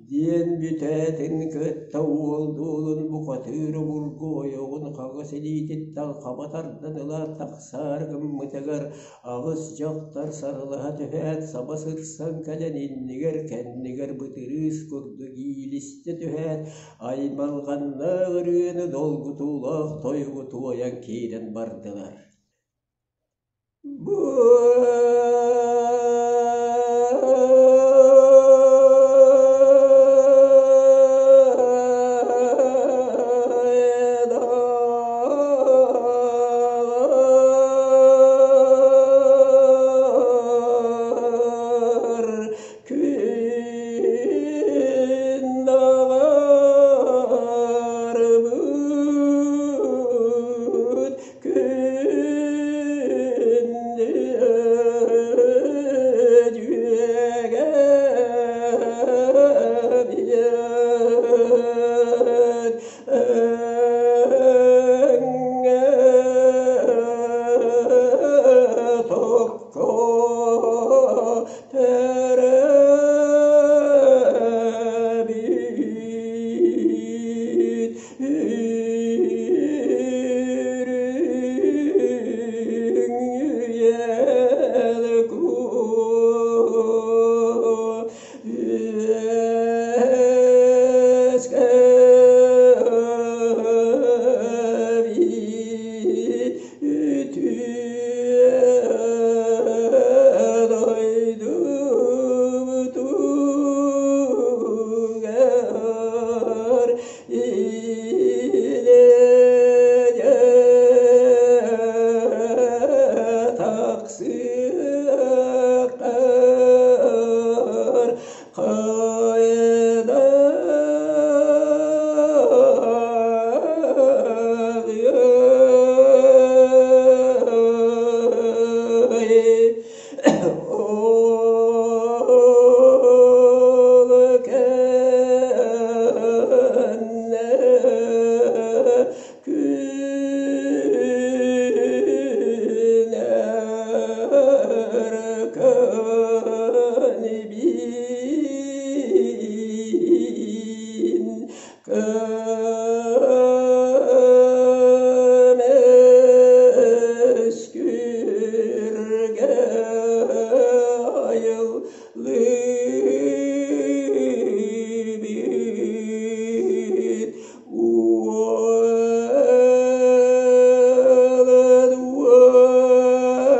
Диэн бүтээтин кытта уол дуолун бухатыыр обургу ойоҕун хаҥас илиититтэн хаба тардан ыла тахсаары гыммытыгар аҕыс дьахтар сарылаһа түһээт саба сырсан кэлэн иннигэр-кэннигэр бытырыыс курдук иилистэ түһээт аймалҕаннаах ырыаны долгутуулаах тойугу туойан киирэн бардылар. Бу Күн даҕарбыт күндү. Тахсыахтар хайдаҕый? Ол кэннэ күн өркөн биин көмүскүргэ айыллыбыт Уолан уолан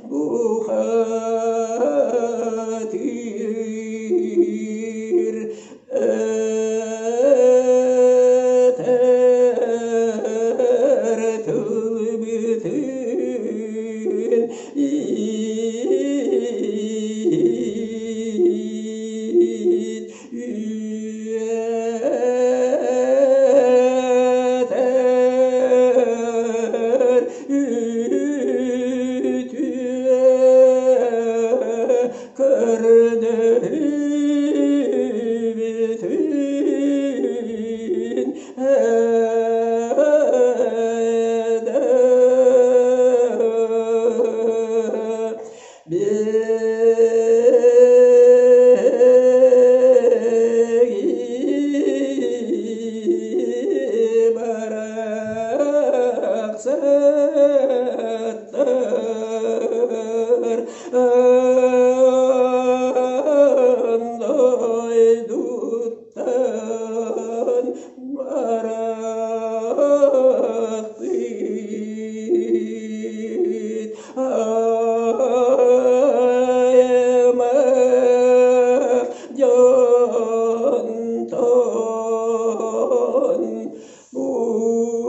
бухатыыр этэр тылбытын Үөтэр үтүө көрдөһүүбүтүн Биһиги барахсаттар аан дойдуттан барахпыт аймах дьонтон муммут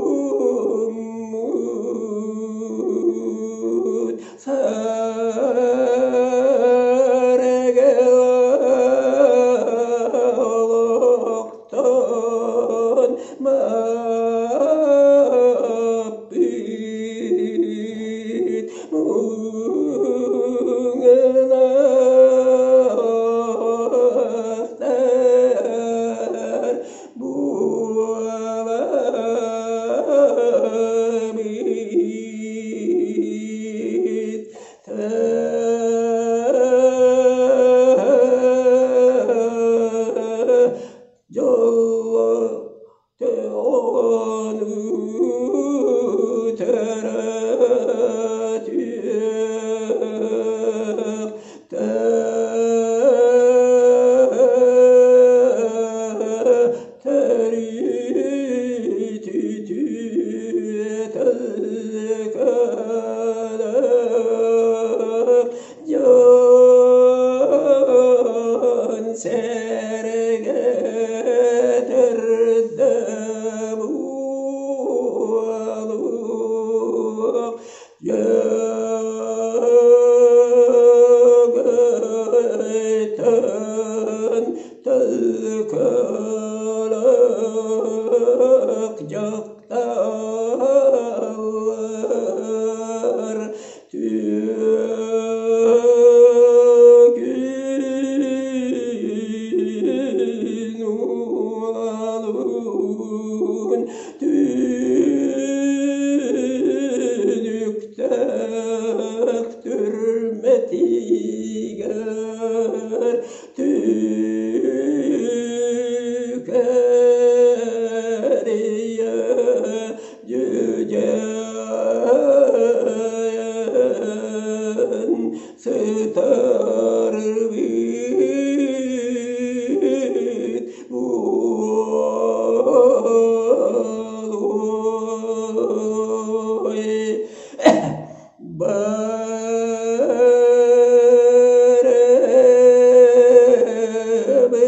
саргылаах олохтон маппыт муҥнаахтар буоламмыт. Дьоллону төрөтүөх төрүтүтү дьон сэргэ төрдө буолуох Дьөгөйтөн төлкөлөөх дьахталлар түөкүн уолун түнүктээх түрмэтигэр түкэрийэ дьүдьэйэн сытарбыт буолуой. Барыбыт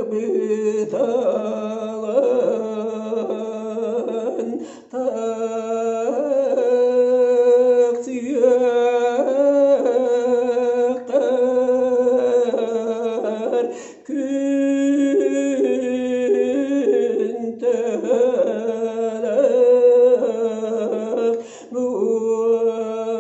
Быталан тахсыахтар күн төһөлөөх буолуой?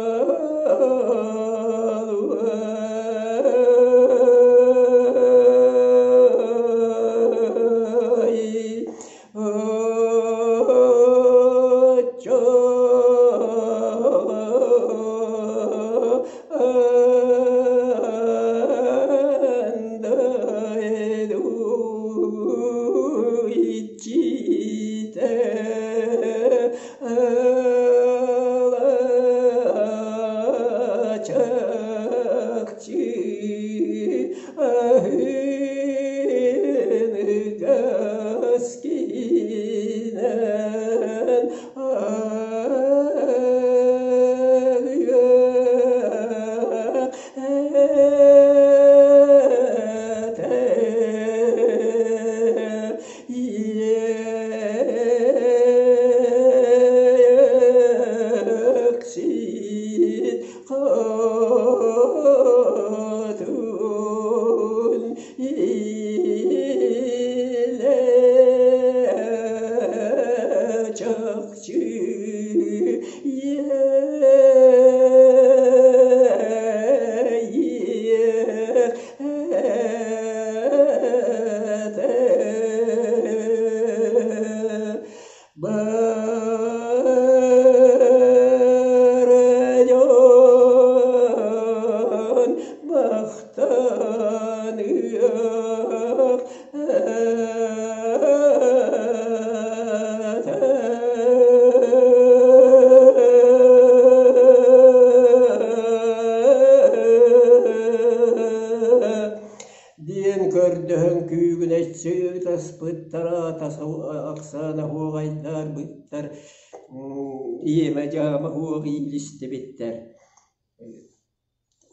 Диэн көрдөһөн күүгүнэччи ытаспыттара, Оксана уоҕайдаарбыттар, иэмэ-дьаама уох иилистибиттэр.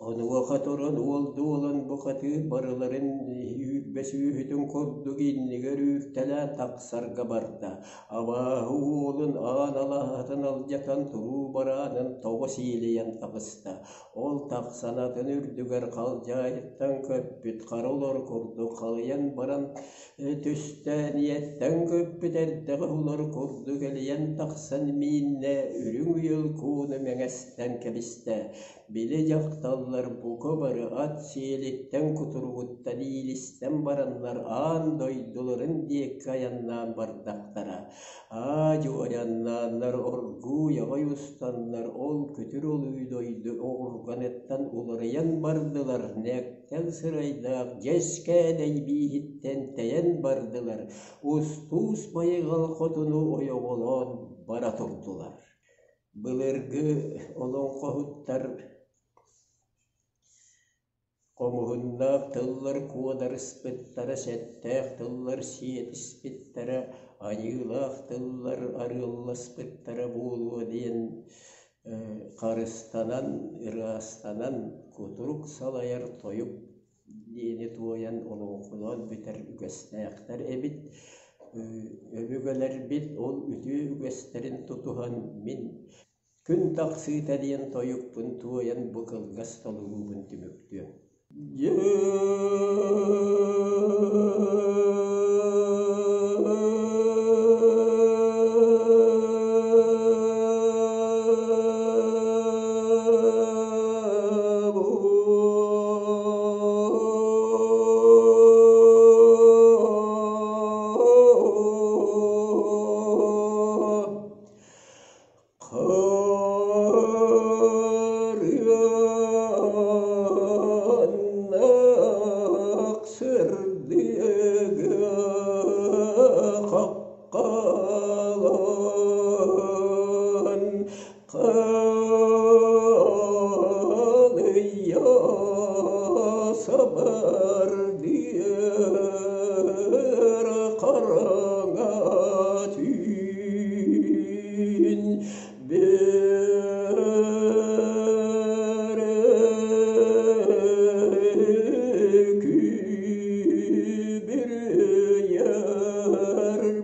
Онуоха туран уол дуолан бухатыыр барыларын үүрбэ сүөһүтүн курдук иннигэр үүртэлээн тахсарга барда. Абааһы уолун аан алаһатын алдьатан туруу бараанын тоҕо сиэлийэн таҕыста. Ол тахсан атын үрдүгэр халдьаайыттан көппүт хара олор курдук халыйан баран түстэ, ийэттэн көппүт эрдэҕэ улар курдук элийэн тахсан мииннэ, үрүҥ уйул кууну мэҥэстэн кэбистэ. Били дьахталлар бука бары ат сиэлиттэн кутуругуттан иилистэн бараннар аан дойдуларын диэки айаннаан бардахтара. Аа-дьуо айаннааннар оргууй аҕай устаннар ол күтүр олуу дойду оҕурҕаныттан уларыйан бардылар, нэктэл сырайдаах дьэскээдэй бииһиттэн тэйэн бардылар, устуус байҕал хотуну ойоҕолоон бара турдулар. Былыргы олоҥхоһуттар Хомуһуннаах тыллар куодарыспыттара, сэттээх тыллар сиэтиспиттэрэ, айыылаах тыллар арыалласпыттара буолуо диэн харыстанан, ыраастанан, кутурук салайар тойук диэни туойан олоҥхолоон бүтэр үгэстээхтэр эбит. Өбүгэлэрбит ол үтүө үгэстэрин тутуһан мин Күн тахсыыта диэн тойукпун туойан бу кылгас толоруубун түмүктүөм. Харыаннах сырдыга хаххалаан халыйа сабардыыр хараҥа түүн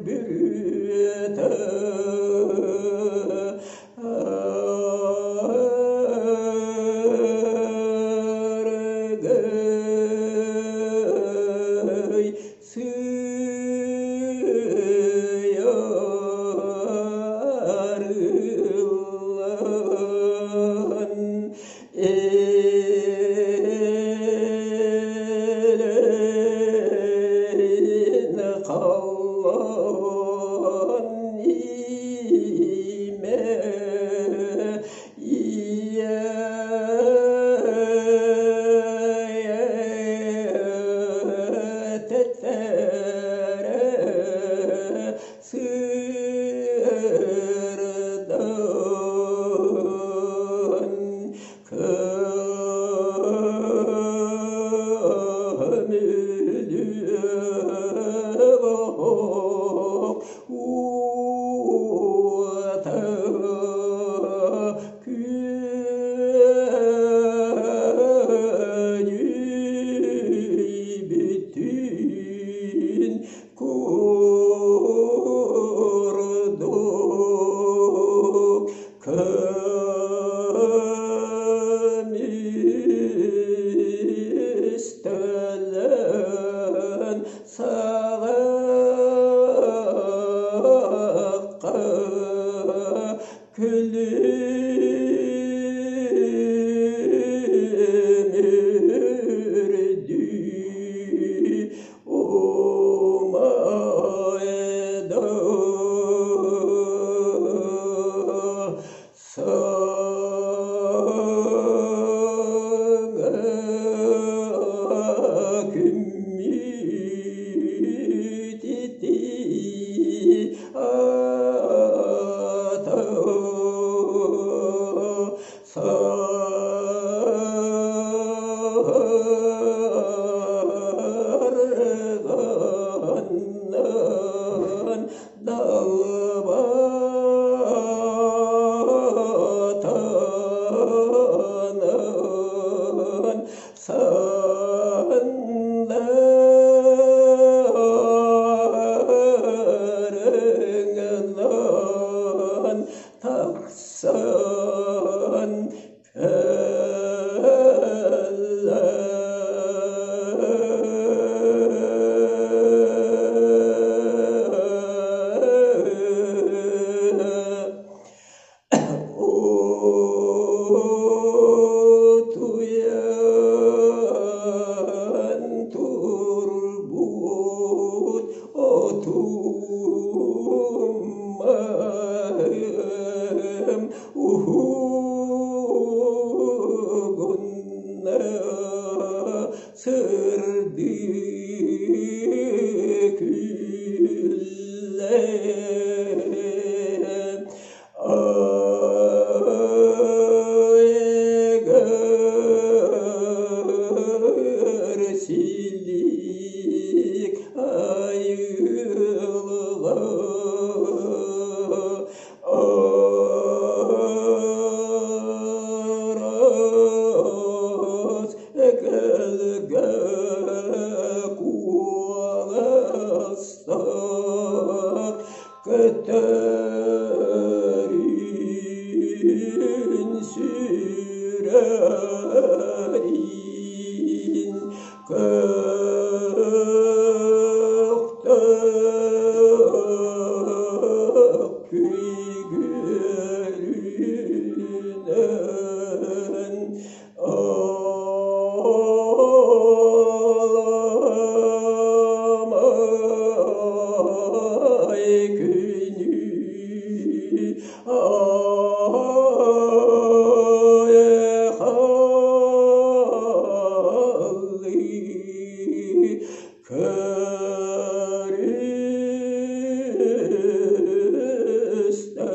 бүрүөтэ Өрөгөй сыйарыллан Элэйин халлан имэ Ийэ сырдан көмүлүөк уота Күөдьүйбүтүн курдук көмүс төлөн саҕахха Күлүмүрдүү умайда саҥа күммүт итии ата Сарганнан далбатанан сандарыңнан тахсан кэллэ. Утуйан турбут отум маһым уһугунна сырдык үллэ. Айгыр силик айылға Арас кэлгэ куоластар көтөрүн сүрэрин көхтөөх күйгүөрүнэн Аламай күнү айхаллыы көрүстэ.